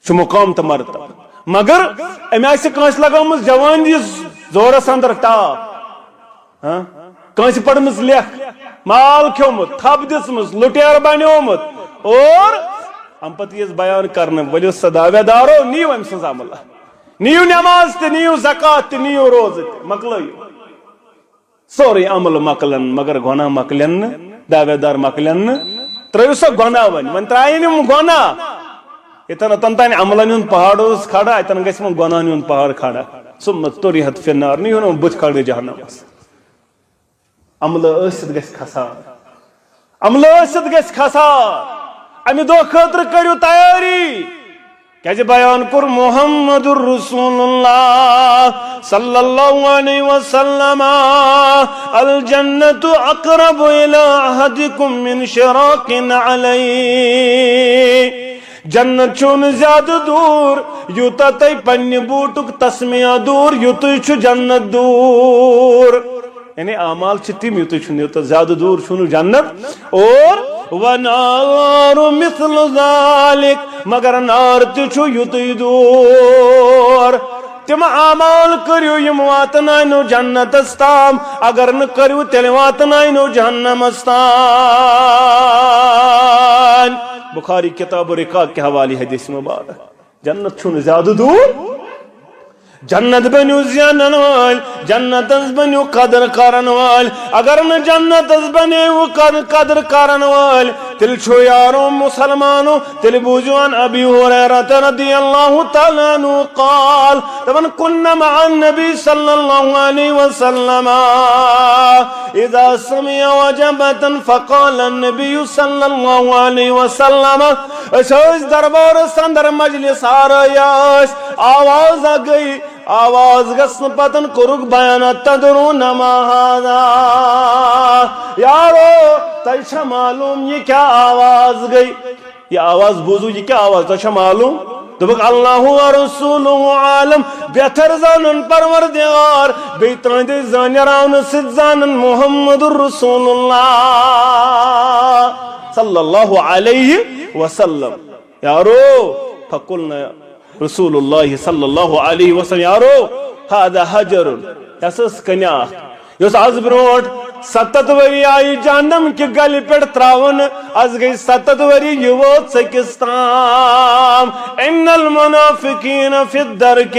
چھُ مقام تہٕ مرتبہ۔ مگر أمۍ آسہِ کٲنٛسہِ لگٲومٕژ جوٲنی زورس اندر ٹاپ، ہاں؟ کٲنٛسہِ پٔرمٕژ لیکھ، مال کھیوٚمُت، تھپھ دِژمٕژ، لُٹیر بنیومُت، اور اَمہِ پتہٕ یِیَس بیان کرنہٕ، ؤلِو سا دعوے دارو، نِیِو أمۍ سٕنٛز عملہ، نِیِو نماز تہِ، نِیِو زکوٰۃ تہِ، نِیِو روزٕ تہِ، مۄکلٲیِو۔ سورُے عمل مۄکلن، مگر گۄناہ مۄکلن نہٕ، دعوے دار مۄکلن نہٕ۔ ترٲیِو سا گۄناہ وۄنۍ، وۄنۍ ترٛایِن یِم گۄناہ۔ ییٚتٮ۪ن اوٚتَن تانۍ عملن ہُنٛد پہاڑ اوس کھڑا، اَتٮ۪ن گژھِ وۄنۍ گۄناہن ہُنٛد پہاڑ کھڑا۔ ثم طرحت فی النار، نِیِو نہٕ وۄنۍ بُتھِ کھڑنہٕ جہنمس۔ عملہٕ ٲسِتھ گژھِ خسار، عملہٕ ٲسِتھ گژھِ خسار۔ اَمہِ دۄہ خٲطرٕ کٔرِو تیٲری۔ کیازِ بیان کوٚر محمد رسول اللہ صلی اللہ علیہ وسلم، "الجنت اقرب الی احدکم من شراک علیہ"۔ جنت چھُو نہٕ زیادٕ دوٗر، یوٗتاہ تۄہہِ پننہِ بوٗٹُک تسمیہ دوٗر، یُتُے چھُ جنت دوٗر۔ یعنی اعمال چھِ تِم، یُتُے چھُنہٕ، یوٗتاہ زیادٕ دوٗر چھُنہٕ جنت۔ اور ونار مثل ذلک، مگر نار تہِ چھُ یُتُے دوٗر۔ تِم اعمال کٔرِو، یِم واتناونو جنتس تام، اگر نہٕ کٔرِو، تیٚلہِ واتناونو جہنمس تام۔ بخاری کتاب الرقاق کہِ حوالہٕ حدیث مبارک۔ جنت چھُنہٕ زیادٕ دوٗر۔ جنت بٔنِو زینن وٲلۍ، جنتس بٔنِو قدر کرن وٲلۍ۔ اگر نہٕ جنتس بنیوٕ قد-، قدر کرن وٲلۍ، تیٚلہِ چھُ یارو مسلمانو، تیٚلہِ بوٗزِو عن ابی ہریرہ رضی اللہ تعالیٰ عنہ قال، دپان، "كنا مع النبي صلى الله عليه وسلم اذا سمع وجبة فقال النبي صلى الله عليه وسلم"۔ أسۍ ٲسۍ دربارس اندر مجلس آرٲیا ٲسۍ، آواز گٔے، آواز گژھنہٕ پتن کوٚرُکھ بیان، "أتدرون ما هذا؟" یارو، تۄہہِ چھا معلوم یہِ کیٛاہ آواز گٔے؟ یہِ آواز بوٗزِو، یہِ کیٛاہ آواز؟ تۄہہِ چھا معلوم؟ دوٚپُکھ، "اللہ و رسولہ عالم"، بہتر زانن پروردگار، بیٚیہِ تُہنٛدِ زانراونہٕ سۭتۍ زانن محمد رسول اللہ صلی اللہ علیہ وسلم۔ یارو، فقلنا رسول اللہ صلی اللہ علیہ وسلم، یارو، هذا حجر، یہِ ہسا ٲس کٔنہِ اکھ، یۄس از برونٛٹھ ستتھ ؤری آیہِ جہنم کہِ گلہِ پٮ۪ٹھ تراونہٕ، از گٔے ستتھ ؤری، یہِ ووت ژٔکِس تام۔ ان المنافقین فی الدرک،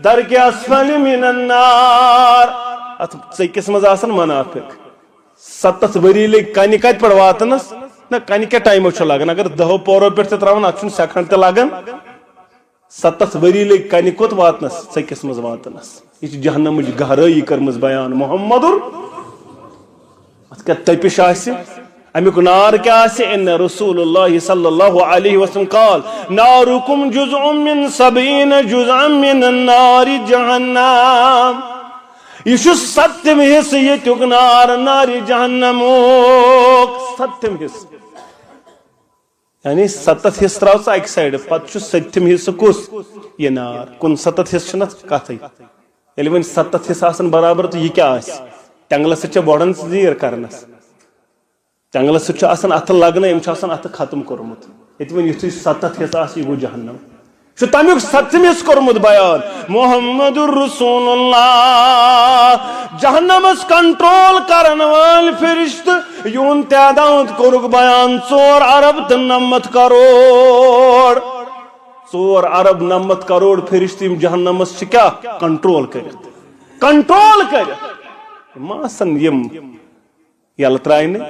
درک اسفل من النار۔ اتھ ژٔکِس منٛز آسن منافق۔ ستتھ ؤری لٔگۍ کنہِ کتہِ پٮ۪ٹھ واتنس؟ نہ، کنہِ کیٛاہ ٹایمہ چھُ لگان؟ اگر دہو پورو پٮ۪ٹھ تہِ تراوان، اتھ چھُنہٕ سیکنڈ تہِ لگان۔ ستتھ ؤری لٔگۍ کنہِ کوٚت واتنس؟ ژٔکِس منٛز واتنس۔ یہِ چھِ جہنمٕچ گہرٲیی کٔرمٕژ بیان محمد۔ اتھ کیٛاہ تٔپِش آسہِ، امیُک نار کیٛاہ آسہِ؟ ان رسول اللہ صلی اللہ علیہ وسلم قال، نارکم جزء من سبعین جزءا من نار جہنم۔ یہِ چھُ ستِم حصہٕ ییٚتیُک نار، نارِ جہنمُک ستِم حصہٕ۔ یعنی ستتھ حصہٕ ترٛاو ژٕ اکہِ سایڈٕ، پتہٕ چھُ ستِم حصہٕ کُس؟ یہِ نار۔ کُنسَتتھ حصہٕ چھُنہٕ اتھ کتھٕے۔ ییٚلہِ وۄنۍ ستتھ حصہٕ آسن برابر، تہٕ یہِ کیٛاہ آسہِ؟ ٹٮ۪نٛگلس سۭتۍ چھےٚ بۄڑن زیٖر کرنس۔ ٹٮ۪نٛگلس سۭتۍ چھُ آسان اتھٕ لگنہٕ، أمۍ چھُ آسان اتھٕ ختم کوٚرمُت۔ ییٚتہِ وۄنۍ یُتھُے ستتھ حصہٕ آسہِ، یہِ گوٚو جہنم۔ چھُ تمیُک ستِم حصہٕ کوٚرمُت بیان۔ محمد رسول اللہ، جہنمس کنٹرول کرن وٲلۍ فرشتہٕ، یِہُنٛد تعداد کوٚرُکھ بیان، ژور ارب تہٕ نمتھ کرور۔ ژور ارب نمتھ کرور فرشتہٕ، یِم جہنمس چھِ کیٛاہ کنٹرول کٔرِتھ، کنٹرول کٔرِتھ۔ یِم ما آسن یِم یلہٕ ترٛاونہِ۔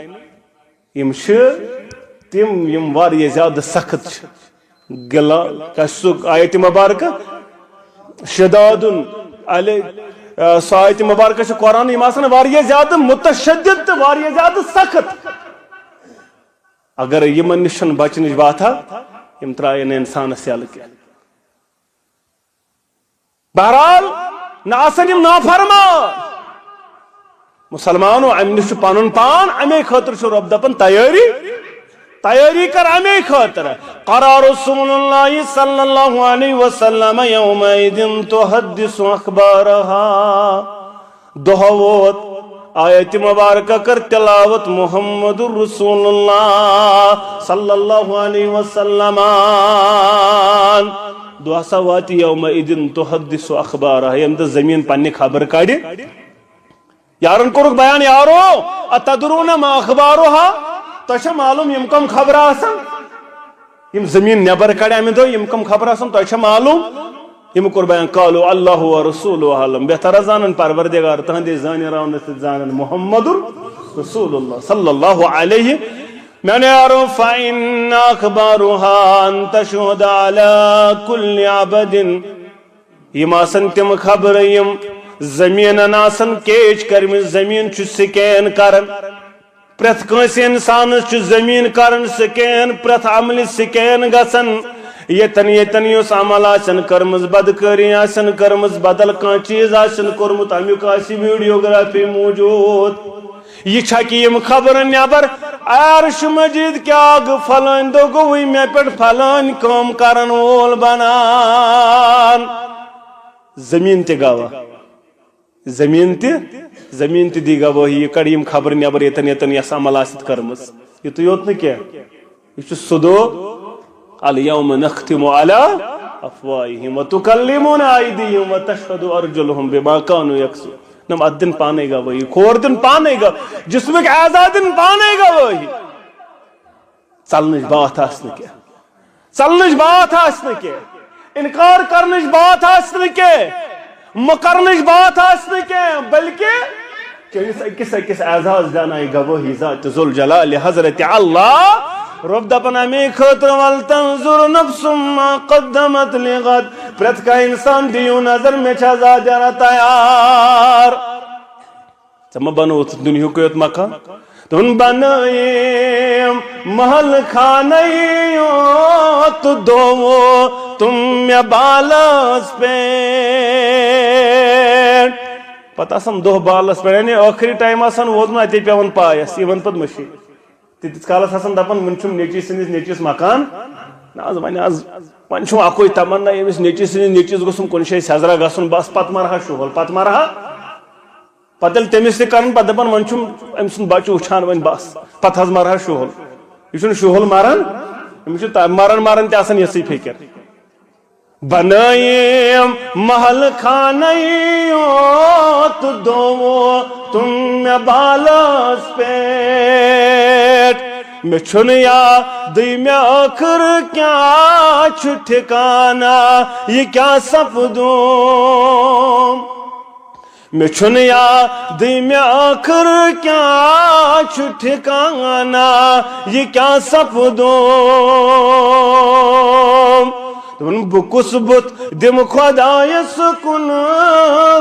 یِم چھِ تِم، یِم واریاہ زیادٕ سخت چھِ۔ گِلا-، کیٛاہ چھُ سُہ آیت مبارکہ؟ شدادُن علی-، آ، سۄ آیت مبارکہ چھِ قرآن، یِم آسان واریاہ زیادٕ متشدد تہٕ واریاہ زیادٕ سخت۔ اگر یِمن نِش چھُنہٕ بچنٕچ واتھا، یِم ترٛایَن نہٕ اِنسانس یلہٕ کینٛہہ۔ بہرحال، نہ آسن یِم نافرمان۔ مسلمانو، امہِ نِش چھُ پنُن پان، امے خٲطرٕ چھُ رۄب دپان، تیٲری، تیٲری کر امے خٲطرٕ۔ قرأ رسول اللہ صلی اللہ علیہ وسلم یومئذ تحدث اخبارها۔ دۄہ ووت، آیت مبارکہ کٔر تلاوت محمد رسول اللہ صلی اللہ علیہ وسلم۔ دۄہ ہسا واتہِ یومئذ تحدث اخبارها، ییٚمہِ دۄہ زٔمیٖن پننہِ خبرٕ کڑِ۔ یارن کوٚرُکھ بیان، یارو، اتدرون ما اخبارها؟ تۄہہِ چھا معلوم یِم کم خبرٕ آسان؟ یِم زٔمیٖن نٮ۪بر کڑِ امہِ دۄہ، یِم کم خبرٕ آسان، تۄہہِ چھا معلوم؟ یِم کوٚر بیان، قالوا اللہ و رسول عالم، بہتر زانن پروردگار، تہنٛدے زانہِ راونس سۭتۍ زانن محمد رسول اللہ صلی اللہ علیہ۔ میانیو یارو، فإن أخبارها أن تشهد على كل عبد۔ یِم آسن تِم خبرٕ، یِم زٔمیٖنن آسن کیچ کٔرمٕژ، زٔمیٖن چھُ سکین کران۔ پرٛٮ۪تھ کٲنٛسہِ اِنسانَس چھُ زٔمیٖن کران سکین، پرٛٮ۪تھ عملہِ سکین گژھان۔ ییٚتٮ۪ن ییٚتٮ۪ن یُس عمل آسن کٔرمٕژ، بدکٲری آسن کٔرمٕژ، بدل کانٛہہ چیٖز آسن کوٚرمُت، اَمیُک آسہِ ویڈیوگرافی موٗجوٗد۔ یہِ چھکہِ یِم خبرٕ نٮ۪بر، عرش مجید کیٛاہ گوٚو، فلٲنۍ دۄہ گوٚوُے مےٚ پٮ۪ٹھ فلٲنۍ کٲم کرن وول بنان۔ زٔمیٖن تہِ گواہ۔ زٔمیٖن تہِ، زٔمیٖن تہِ دی گوٲہی، یہِ کڑِ یِم خبرٕ نٮ۪بر ییٚتٮ۪ن ییٚتٮ۪ن یۄس عمل آسٮ۪تھ کٔرمٕژ۔ یِتُے یوت نہٕ کینٛہہ، یہِ چھُ سُہ دۄہ، الیوم نختم علی افواہہم وتکلمنا ایدیہم وتشہد ارجلہم بما کانوا یکسبون۔ نم اتھ دِن پانے گوٲہی، کھور دِن پانے گوٲہی، جسمٕکۍ اعضا دِن پانے گوٲہی۔ ژلنٕچ باتھ آسہِ نہٕ کینٛہہ۔ ژلنٕچ باتھ آسہِ نہٕ کینٛہہ۔ انکار کرنٕچ باتھ آسہِ نہٕ کینٛہہ۔ مُکرنٕچ باتھ آسہِ نہٕ کینٛہہ، بلکہِ چٲنِس أکِس أکِس اعضاہس دیانایہِ گوٲہی ذات ذوالجلال حضرت اللہ۔ رۄب دپان اَمے خٲطرٕ، ولتنظر نفس ما قدمت لغد۔ پرٛٮ۪تھ کانٛہہ انسان دِیِو نظر، مےٚ چھا ذات دیانہ تیار۔ ژےٚ ما بنووُتھ دُنیہُکُے یوت مکان؟ تُن بنٲیِم محل خانَے یوت، دوو تُم مےٚ بالَس پٮ۪ٹھ۔ پتہٕ آسان دۄہ بالَس پٮ۪ٹھ، یعنی ٲخری ٹایم آسان ووتمُت، اَتے پٮ۪وان پایَس، یِوان پتہٕ مٔشیٖد۔ تیٖتِس کالس آسان دپان، وُنہِ چھُم نیٚچی سٕنٛدِس نیٚچِس مکان۔ نہ حظ، وۄنۍ حظ، وۄنۍ چھُم اکُے تمنا، ییٚمِس نیٚچی سٕنٛدِس نیٚچِس گوٚژھُم کُنہِ جایہِ سیزرا گژھُن، بس پتہٕ مرہا شُہُل، پتہٕ مرہا۔ پتہٕ ییٚلہِ تٔمِس تہِ کران، پتہٕ دپان، وۄنۍ چھُم أمۍ سُنٛد بچہٕ وٕچھان وۄنۍ بس، پتہٕ حظ مرہا شُہُل۔ یہِ چھُنہٕ شُہُل مران، أمِس چھُ تا-، مران مران تہِ آسان یِژھٕے فِکر۔ بنٲیِم محل خانَے یوت، دوو تُم مےٚ بالَس پٮ۪ٹھ۔ مےٚ چھُنہٕ یادٕے مےٚ ٲخٕر کیٛاہ چھُ ٹھِکانہ، یہِ کیٛاہ سپدُم۔ مےٚ چھُنہٕ یادٕے مےٚ ٲخٕر کیٛاہ چھُ ٹھِکانہ، یہِ کیٛاہ سپدُم۔ دوٚپُن، بہٕ کُس بُتھ دِمہٕ خۄدایَس کُن،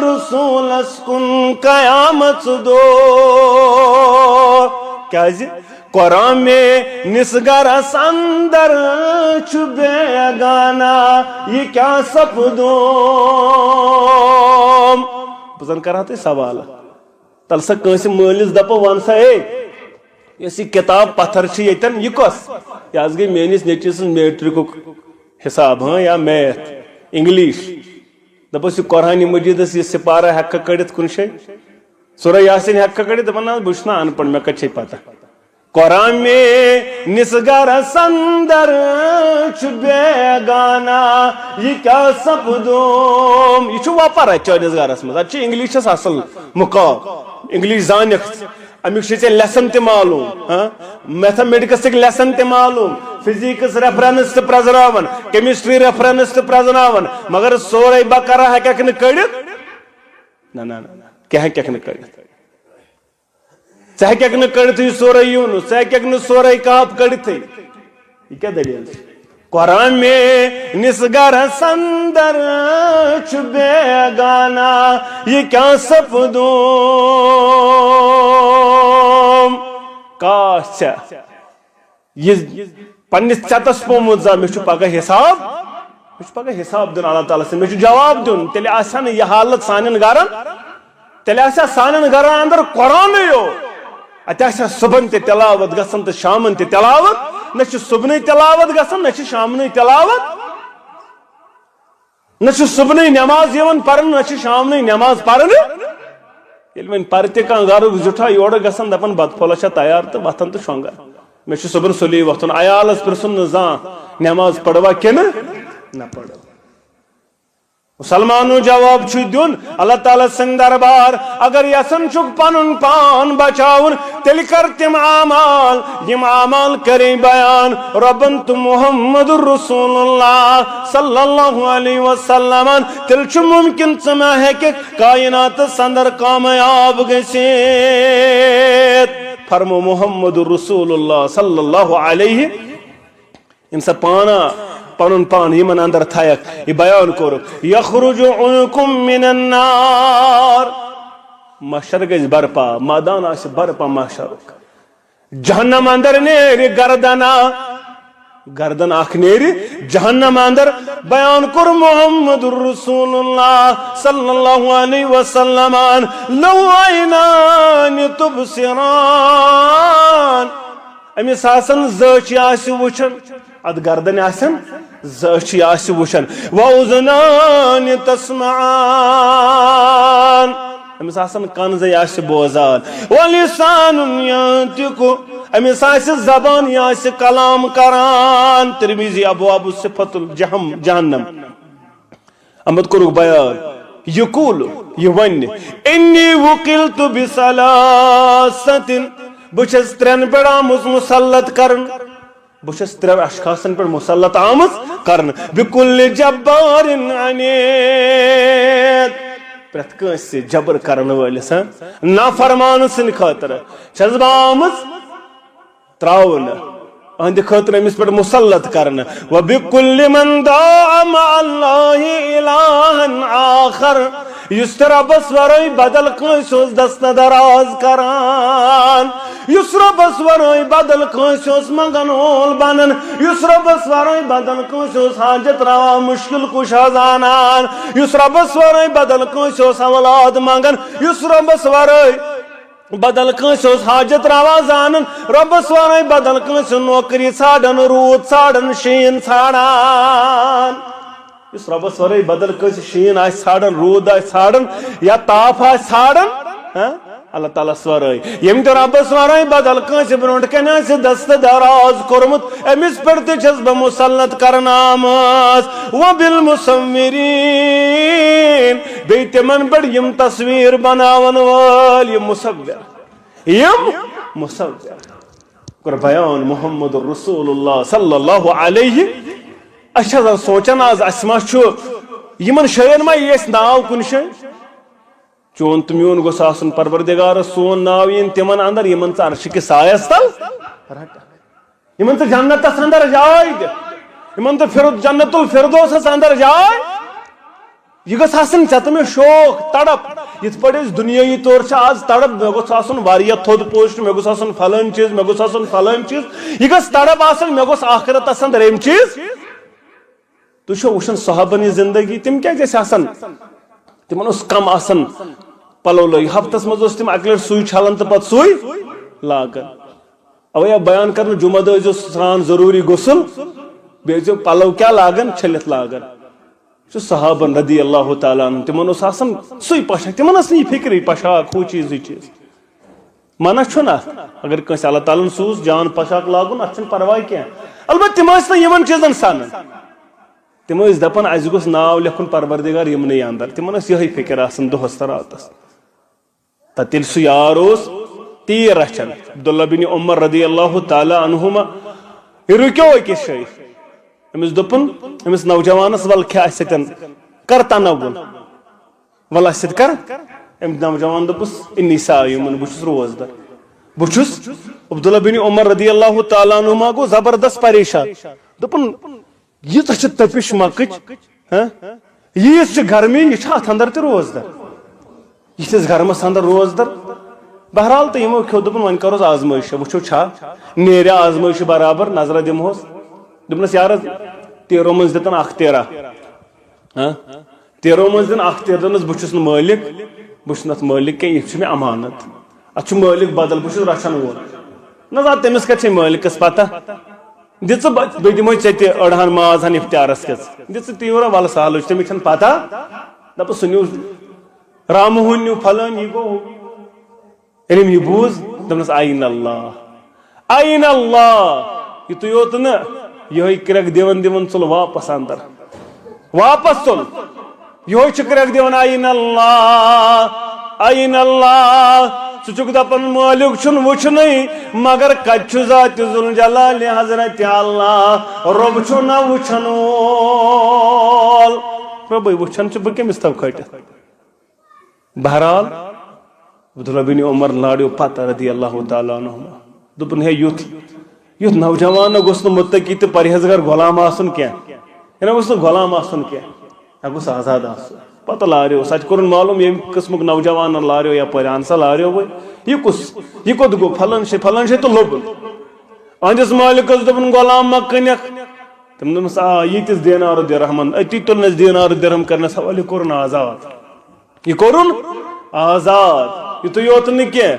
رسوٗلَس کُن قیامت دۄہ؟ کیٛازِ؟ قرآن میٲنِس گرس اندر چھُ بیگانہ، یہِ کیٛاہ سپدوم؟ بہٕ زن کرہا تۄہہِ سوال۔ تَلہٕ سا کٲنٛسہِ مٲلِس دَپو، وَن سا، ہے، یۄس یہِ کِتاب پَتھر چھِ ییٚتٮ۪ن، یہِ کۄس؟ یہِ حظ گٔے میٛٲنِس نیٚچوِ سٕنٛز میٹرکُک حِساب، ہاں، یا میتھ، اِنگلِش۔ دَپوس، یہِ قرآنِ مجیٖدَس یہِ سِپارٕ ہٮ۪ککھٕ کٔڑِتھ کُنہِ جایہِ؟ سورہ یاسین ہٮ۪ککھٕ کٔڑِتھ؟ دَپان، نہ حظ، بہٕ چھُس نہٕ اَن پَڑھ، مےٚ کَتہِ چھے پَتہ؟ قرآن میٛٲنِس گرس اندر چھُ بیگانہ، یہِ کیٛاہ سپدوم؟ یہِ چھُ وۄپر اَتہِ چٲنِس گرس منٛز، اَتہِ چھُ اِنگلِشس اَصٕل مُقام، اِنگلِش زانکھ، اَمیُک چھُے ژےٚ lesson تہِ معلوٗم، ہاں؟ میتھامیٹکسٕکۍ lesson تہِ معلوٗم، فزیکس reference تہِ پرٛزناوان، chemistry reference تہِ پرٛزناوان، مگر سورہ بقرہ ہٮ۪ککھ نہٕ کٔڑِتھ؟ نہ، نہ، نہ، نہ، کینٛہہ ہٮ۪ککھ نہٕ کٔڑِتھ۔ ژٕ ہیٚکَکھ نہٕ کٔڑِتھٕے سورہ یوٗنُس، ژٕ ہیٚکَکھ نہٕ سورہ کہف کٔڑِتھٕے۔ یہِ کیٛاہ دٔلیٖل چھِ؟ قرآن میٛٲنِس گرس اندر چھُ بیگانہ، یہِ کیٛاہ سپدوم؟ کاش ژےٚ یہِ پننِس ژٮ۪تس پوٚمُت زن مےٚ چھُ پگاہ حساب، مےٚ چھُ پگاہ حساب دیُن اللہ تعالیٰ سٕنٛدِ، مےٚ چھُ جواب دیُن۔ تیٚلہِ آسہِ ہا نہٕ یہِ حالت سانٮ۪ن گرن، تیٚلہِ آسہِ ہا سانٮ۪ن گرن اندر قرآنٕے یوت۔ اتہِ آسہِ ہا صبحن تہِ تلاوت گژھان تہٕ شامن تہِ تلاوت۔ نہ چھِ صبحنٕے تلاوت گژھان، نہ چھِ شامنٕے تلاوت۔ نہ چھِ صبحنٕے نماز یِوان پرنہٕ، نہ چھِ شامنٕے نماز پرنہٕ۔ ییٚلہِ وۄنۍ پرِ تہِ کانٛہہ گرُک زیُٹھا، یورٕ گژھان دپان، بتہٕ پھوٚلہ چھا تیار تہٕ وۄتھان تہٕ شۄنٛگان۔ مےٚ چھُ صبحن سُلی وۄتھُن، عیالس پرٛژھُن نہٕ زانٛہہ، نماز پٔروا کِنہٕ نہ پٔر۔ مسلمانو، جواب چھُ دیُن اللہ تعالیٰ سٕنٛدِ دربار۔ اگر یژھان چھُکھ پنُن پان بچاوُن، تیٚلہِ کر تِم اعمال، یِم اعمال کرے بیان رۄبن تہٕ محمد رسول اللہ صلی اللہ علیہ وسلمن۔ تیٚلہِ چھُ ممکن ژٕ ما ہیٚککھ کائناتس اندر کامیاب گٔژھِتھ۔ فرمو محمد رسول اللہ صلی اللہ علیہ، ییٚمہِ ساتہٕ پانہ پنُن پان یِمن اندر تھایکھ، یہِ بیان کوٚرُکھ، یخرج عنقم من النار، محشر گژھِ برپا، مٲدان آسہِ برپا محشرُک۔ جہنم اندر نیرِ گردنا، گردن اکھ نیرِ جہنم اندر۔ بیان کوٚر محمد رسول اللہ صلی اللہ علیہ وسلمن، لہو عینان تبصران، أمِس آسن زٕ أچھ آسہِ وٕچھان، اتھ گردن آسن زٕ أچھ آسہِ وٕچھان، و اذنان تسمعان، أمِس آسن کن زٕ آسہِ بوزان، و لسان ینطق، أمِس آسہِ زبان، یہِ آسہِ کلام کران۔ ترمذی، ابواب صفت الجہم، جہنم۔ احمد کوٚرُکھ بیان، یقول، یہِ ونہِ، انی وکلت بثلاثة، بہٕ چھَس ترٛٮ۪ن پٮ۪ٹھ آمٕژ مسلط کرنہٕ، بہٕ چھَس ترٛٮ۪ن اشخاصن پٮ۪ٹھ مسلط آمٕژ کرنہٕ، بکل جبار عنید، پرٛٮ۪تھ کٲنٛسہِ جبر کرن وٲلِس، ہاں، نافرمان سٕنٛدِ خٲطرٕ چھَس بہٕ آمٕژ تراونہٕ، أہنٛدِ خٲطرٕ أمِس پٮ۪ٹھ مسلط کرنہٕ۔ وبکل من دعا مع اللہ الہا آخر، یُس تہِ رۄبس ورٲے بدل کٲنٛسہِ اوس دست دراز کران، یُس رۄبس ورٲے بدل کٲنٛسہِ اوس منگن وول بنان، یُس رۄبس ورٲے بدل کٲنٛسہِ اوس حاجت روا مشکل کشا زانان، یُس رۄبس ورٲے بدل کٲنٛسہِ اوس اولاد منگان، یُس رۄبس ورٲے بدل کٲنٛسہِ اوس حاجت روا زانان، رۄبس ورٲے بدل کٲنٛسہِ نوکری ژھانڈان، روٗد ژھانڈان، شیٖن ژھانڈان۔ یُس رۄبس ورٲے بدل کٲنٛسہِ شیٖن آسہِ ژھانڈان، روٗد آسہِ ژھانڈان یا تاپھ آسہِ ژھانڈان، ہاں؟ اللہ تعالیٰ ہس ورٲے۔ ییٚمۍ تہِ رۄبس ورٲے بدل کٲنٛسہِ برونٛٹھ کنہِ آسہِ دست دراز کوٚرمُت، أمِس پٮ۪ٹھ تہِ چھَس بہٕ مسلط کرنہٕ آمٕژ۔ وبالمصورین، بیٚیہِ تِمن پٮ۪ٹھ یِم تصویر بناون وٲلۍ، یِم مصور، یِم مصور۔ کوٚر بیان محمد رسول اللہ صلی اللہ علیہ۔ أسۍ چھِ آسان سونٛچان آز، اَسہِ ما چھُ یِمن جاین ما یی اَسہِ ناو کُنہِ جایہِ؟ چون تہٕ میون گوٚژھ آسُن پروردگارس سون ناو یِن تِمن اندر، یِمن ژٕ عرشہِ کِس سایس تل رٹکھ، یِمن ژٕ جنتس اندر جاے دِکھ۔ یِمن تہٕ فِرد-، جنت الفردوسس اندر جاے۔ یہِ گٔژھ آسٕنۍ ژےٚ تہٕ مےٚ شوق، تڑپ۔ یِتھ پٲٹھۍ أسۍ دُنیٲیی طور چھِ آز تڑپ، مےٚ گوٚژھ آسُن واریاہ تھوٚد پوسٹ، مےٚ گوٚژھ آسُن فلٲنۍ چیٖز، مےٚ گوٚژھ آسُن فلٲنۍ چیٖز۔ یہِ گٔژھ تڑپ آسٕنۍ، مےٚ گوٚژھ آخرتس اندر اَمہِ چیٖز۔ تُہۍ چھِو وٕچھان صحابن یہِ زندگی، تِم کیٛازِ ٲسۍ آسان؟ تِمن اوس کم آسان پلو لٲگِتھ۔ ہفتس منٛز اوس تِم اکہِ لٹہِ سُے چھلان تہٕ پتہٕ سُے لاگان۔ اوے آو بیان کرنہٕ، جمعہ دۄہ ٲسۍزیو سران ضروٗری غسل، بیٚیہِ ٲسۍزیو پلو کیٛاہ لاگان، چھٔلِتھ لاگان۔ چھُ صحابن رضی اللہ تعالیٰ عنہ، تِمن اوس آسان سُے پوشاک، تِمن ٲس نہٕ یہِ فکرٕے پوشاک، ہُہ چیٖز، یہِ چیٖز۔ منع چھُنہٕ اتھ، اگر کٲنٛسہِ اللہ تعالیٰ ہن سوٗز جان پوشاک لاگُن، اتھ چھُنہٕ پرواے کینٛہہ۔ البتہ تِم ٲسۍ نہٕ یِمن چیٖزن سنان۔ تِم ٲسۍ دپان، اسہِ گوٚژھ ناو لیکھُن پروردگار یِمنٕے اندر۔ تِمن ٲس یِہے فکر آسان دۄہس تہٕ راتس۔ تتھ ییٚلہِ سُہ یار اوس تیٖر رچھان، عبداللہ بن عمر رضی اللہ تعالیٰ عنہما، یہِ رُکیو أکِس جایہِ۔ أمِس دوٚپُن، أمِس نوجوانس، ول کھےٚ اسہِ سۭتٮ۪ن، کر تناوُن، ول اسہِ سۭتۍ کر۔ أمۍ نوجوان دوٚپُس، انی صائم، بہٕ چھُس روزدر، بہٕ چھُس۔ عبداللہ بن عمر رضی اللہ تعالیٰ عنہما گوٚو زبردست پریشان۔ دوٚپُن، ییٖژاہ چھِ تٔپِش مکٕچ، ہہ؟ ییٖژ چھِ گرمی، یہِ چھا اتھ اندر تہِ روزدر؟ یِتھِس گرمس اندر روزدر؟ بہرحال، تہٕ یِمو کھیوٚو، دوٚپُن، وۄنۍ کروس آزمٲیشہ، وٕچھو چھا نیرِ آزمٲیشہِ برابر، نظرہ دِمہوس۔ دوٚپنس، یارس، تیٖرو منٛز دِتن اکھ تیٖرا۔ ہہ؟ تیٖرو منٛز دِن اکھ تیٖر، دوٚپنس، بہٕ چھُس نہٕ مٲلِک، بہٕ چھُس نہٕ اتھ مٲلِک کینٛہہ، یہِ چھُ مےٚ امانت۔ اتھ چھُ مٲلِک بدل، بہٕ چھُس رچھن وول۔ نہ زِ تٔمِس کتہِ چھے مٲلکس پتہ؟ دِ ژٕ بہ-، بہٕ دِمے ژےٚ تہِ أڑہن ماز ہن افطارس کِژ۔ دِ ژٕ تیٖرا، ولہٕ سہلٕے چھُ، تٔمِس چھنہٕ پتہ۔ دپس سُہ نیوٗ رامہٕ ہُن نیوٗ فلٲنۍ، یہِ گوٚو۔ ییٚلہِ أمۍ یہِ بوٗز، دوٚپنس، "عین اللہ، عین اللہ، یِتُے یوت نہٕ، یِہوٚے کرٛٮ۪کھ دِوان دِوان ژوٚل واپس اندر، واپس ژوٚل، یِہوٚے چھُ کرٛٮ۪کھ دِوان، عین اللہ، عین اللہ، ژٕ چھُکھ دپان مٲلِک چھُنہٕ وٕچھنُے، مگر کتہِ چھُ ذاتِ ذوالجلالِ حضرت اللہ، رۄب چھُ نہ وٕچھن وول، رۄبٕے وٕچھان چھُ، بہٕ کٔمِس تھاوٕ کھٲٹِتھ؟" بہرحال، عبداللہ بن عمر لاریو پتہ رضی اللہ تعالیٰ عنہما۔ دوٚپُن، "ہے، یُتھ، یُتھ نوجوان نہ گوٚژھ نہٕ متقی تہٕ پرہیزگار غلام آسُن کینٛہہ۔ یہِ نہ گوٚژھ نہٕ غلام آسُن کینٛہہ۔ یہِ گوٚژھ آزاد آسُن۔" پتہٕ لاریو، سُہ تہِ کوٚرُن معلوم، ییٚمہِ قٕسمُک نوجوان لاریو یپٲرۍ، اہن سا لاریو وۄنۍ۔ یہِ کُس، یہِ کوٚت گوٚو؟ فلٲنۍ جایہِ، فلٲنۍ جایہِ تہٕ لوٚبُن۔ أہنٛدِس مٲلِکس دوٚپُن، "غلام ما کٕنکھ؟" تٔمۍ دوٚپنس، "آ، ییٖتِس دینار و درہمن۔" أتی تُلنس دینار و درہم کرنس حوالہٕ، یہِ کوٚرُن آزاد۔ یہِ کوٚرُن آزاد۔ یِتُے یوت نہٕ کینٛہہ،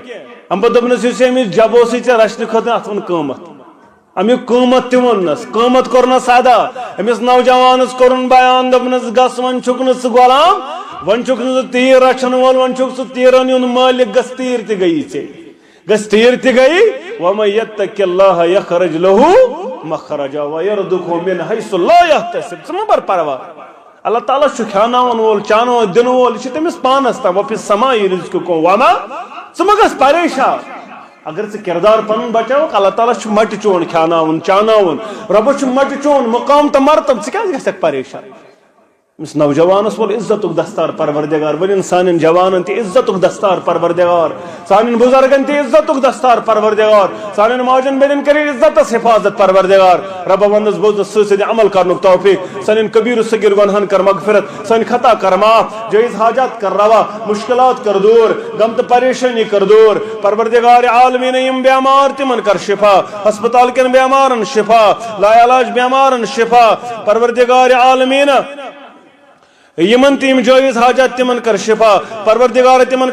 اَمہِ پتہٕ دوٚپنس، "یُس أمِس جب اوسُے ژےٚ رچھنہٕ خٲطرٕ، اَتھ ووٚن قۭمتھ۔" اَمیُک قۭمتھ تہِ ووٚننس، قۭمتھ کوٚرنس ادا۔ أمِس نوجوانس کوٚرُن بیان، دوٚپنس، "گژھ، وۄنۍ چھُکھ نہٕ ژٕ غلام، وۄنۍ چھُکھ نہٕ ژٕ تیٖر رچھن وول، وۄنۍ چھُکھ ژٕ تیٖرن ہُنٛد مٲلِک، گژھ، تیٖر تہِ گٔیی ژےٚ۔" گژھ تیٖر تہِ گٔیی، "وَمَن یَتَّقِ اللَّهَ یَخْرُجْ لَهُ مَخْرَجًا وَیَرْزُقْهُ مِنْ حَیْثُ لَا یَحْتَسِب۔" ژٕ مہ بر پرواہ۔ اللہ تعالیٰ چھُ کھیاناون وول، چاناون دِنہٕ وول، یہِ چھُ تٔمِس پانس تام۔ "وَفِی السَّمَاءِ رِزْقُکُم وَمَا"، ژٕ مہ گژھ پریشان۔ اگر ژٕ کردار پنُن بچاوکھ، اللہ تعالیٰ چھُ مٹہِ چون کھیاناوُن، چاناوُن۔ رۄبس چھُ مٹہِ چون مقام تہٕ مرتبہٕ، ژٕ کیازِ گژھکھ پریشان؟ أمِس نوجوانس وول عزتُک دستار پروردگار، ؤنِن سانٮ۪ن جوانن تہِ عزتُک دستار پروردگار، سانٮ۪ن بزرگن تہِ عزتُک دستار پروردگار، سانٮ۪ن ماجن بیٚنٮ۪ن کٔرِن عزتس حفاظت پروردگار۔ رۄبہ وننس بوزنس سۭتۍ سۭتۍ عمل کرنُک توفیق، سانٮ۪ن کبیر و صغیر گۄنہن کر مغفرت، سٲنۍ خطا کر معاف، جٲیز حاجات کر روا، مشکلات کر دور، غم تہٕ پریشانی کر دور۔ پروردگار عالمین، یِم بیمار تِمن کر شفا، ہسپتال کٮ۪ن بیمارن شفا، لا علاج بیمارن شفا۔ پروردگار عالمین، یِمن تہِ یِم جٲیز حاجات تِمن کر شفا، پروردگار تِمن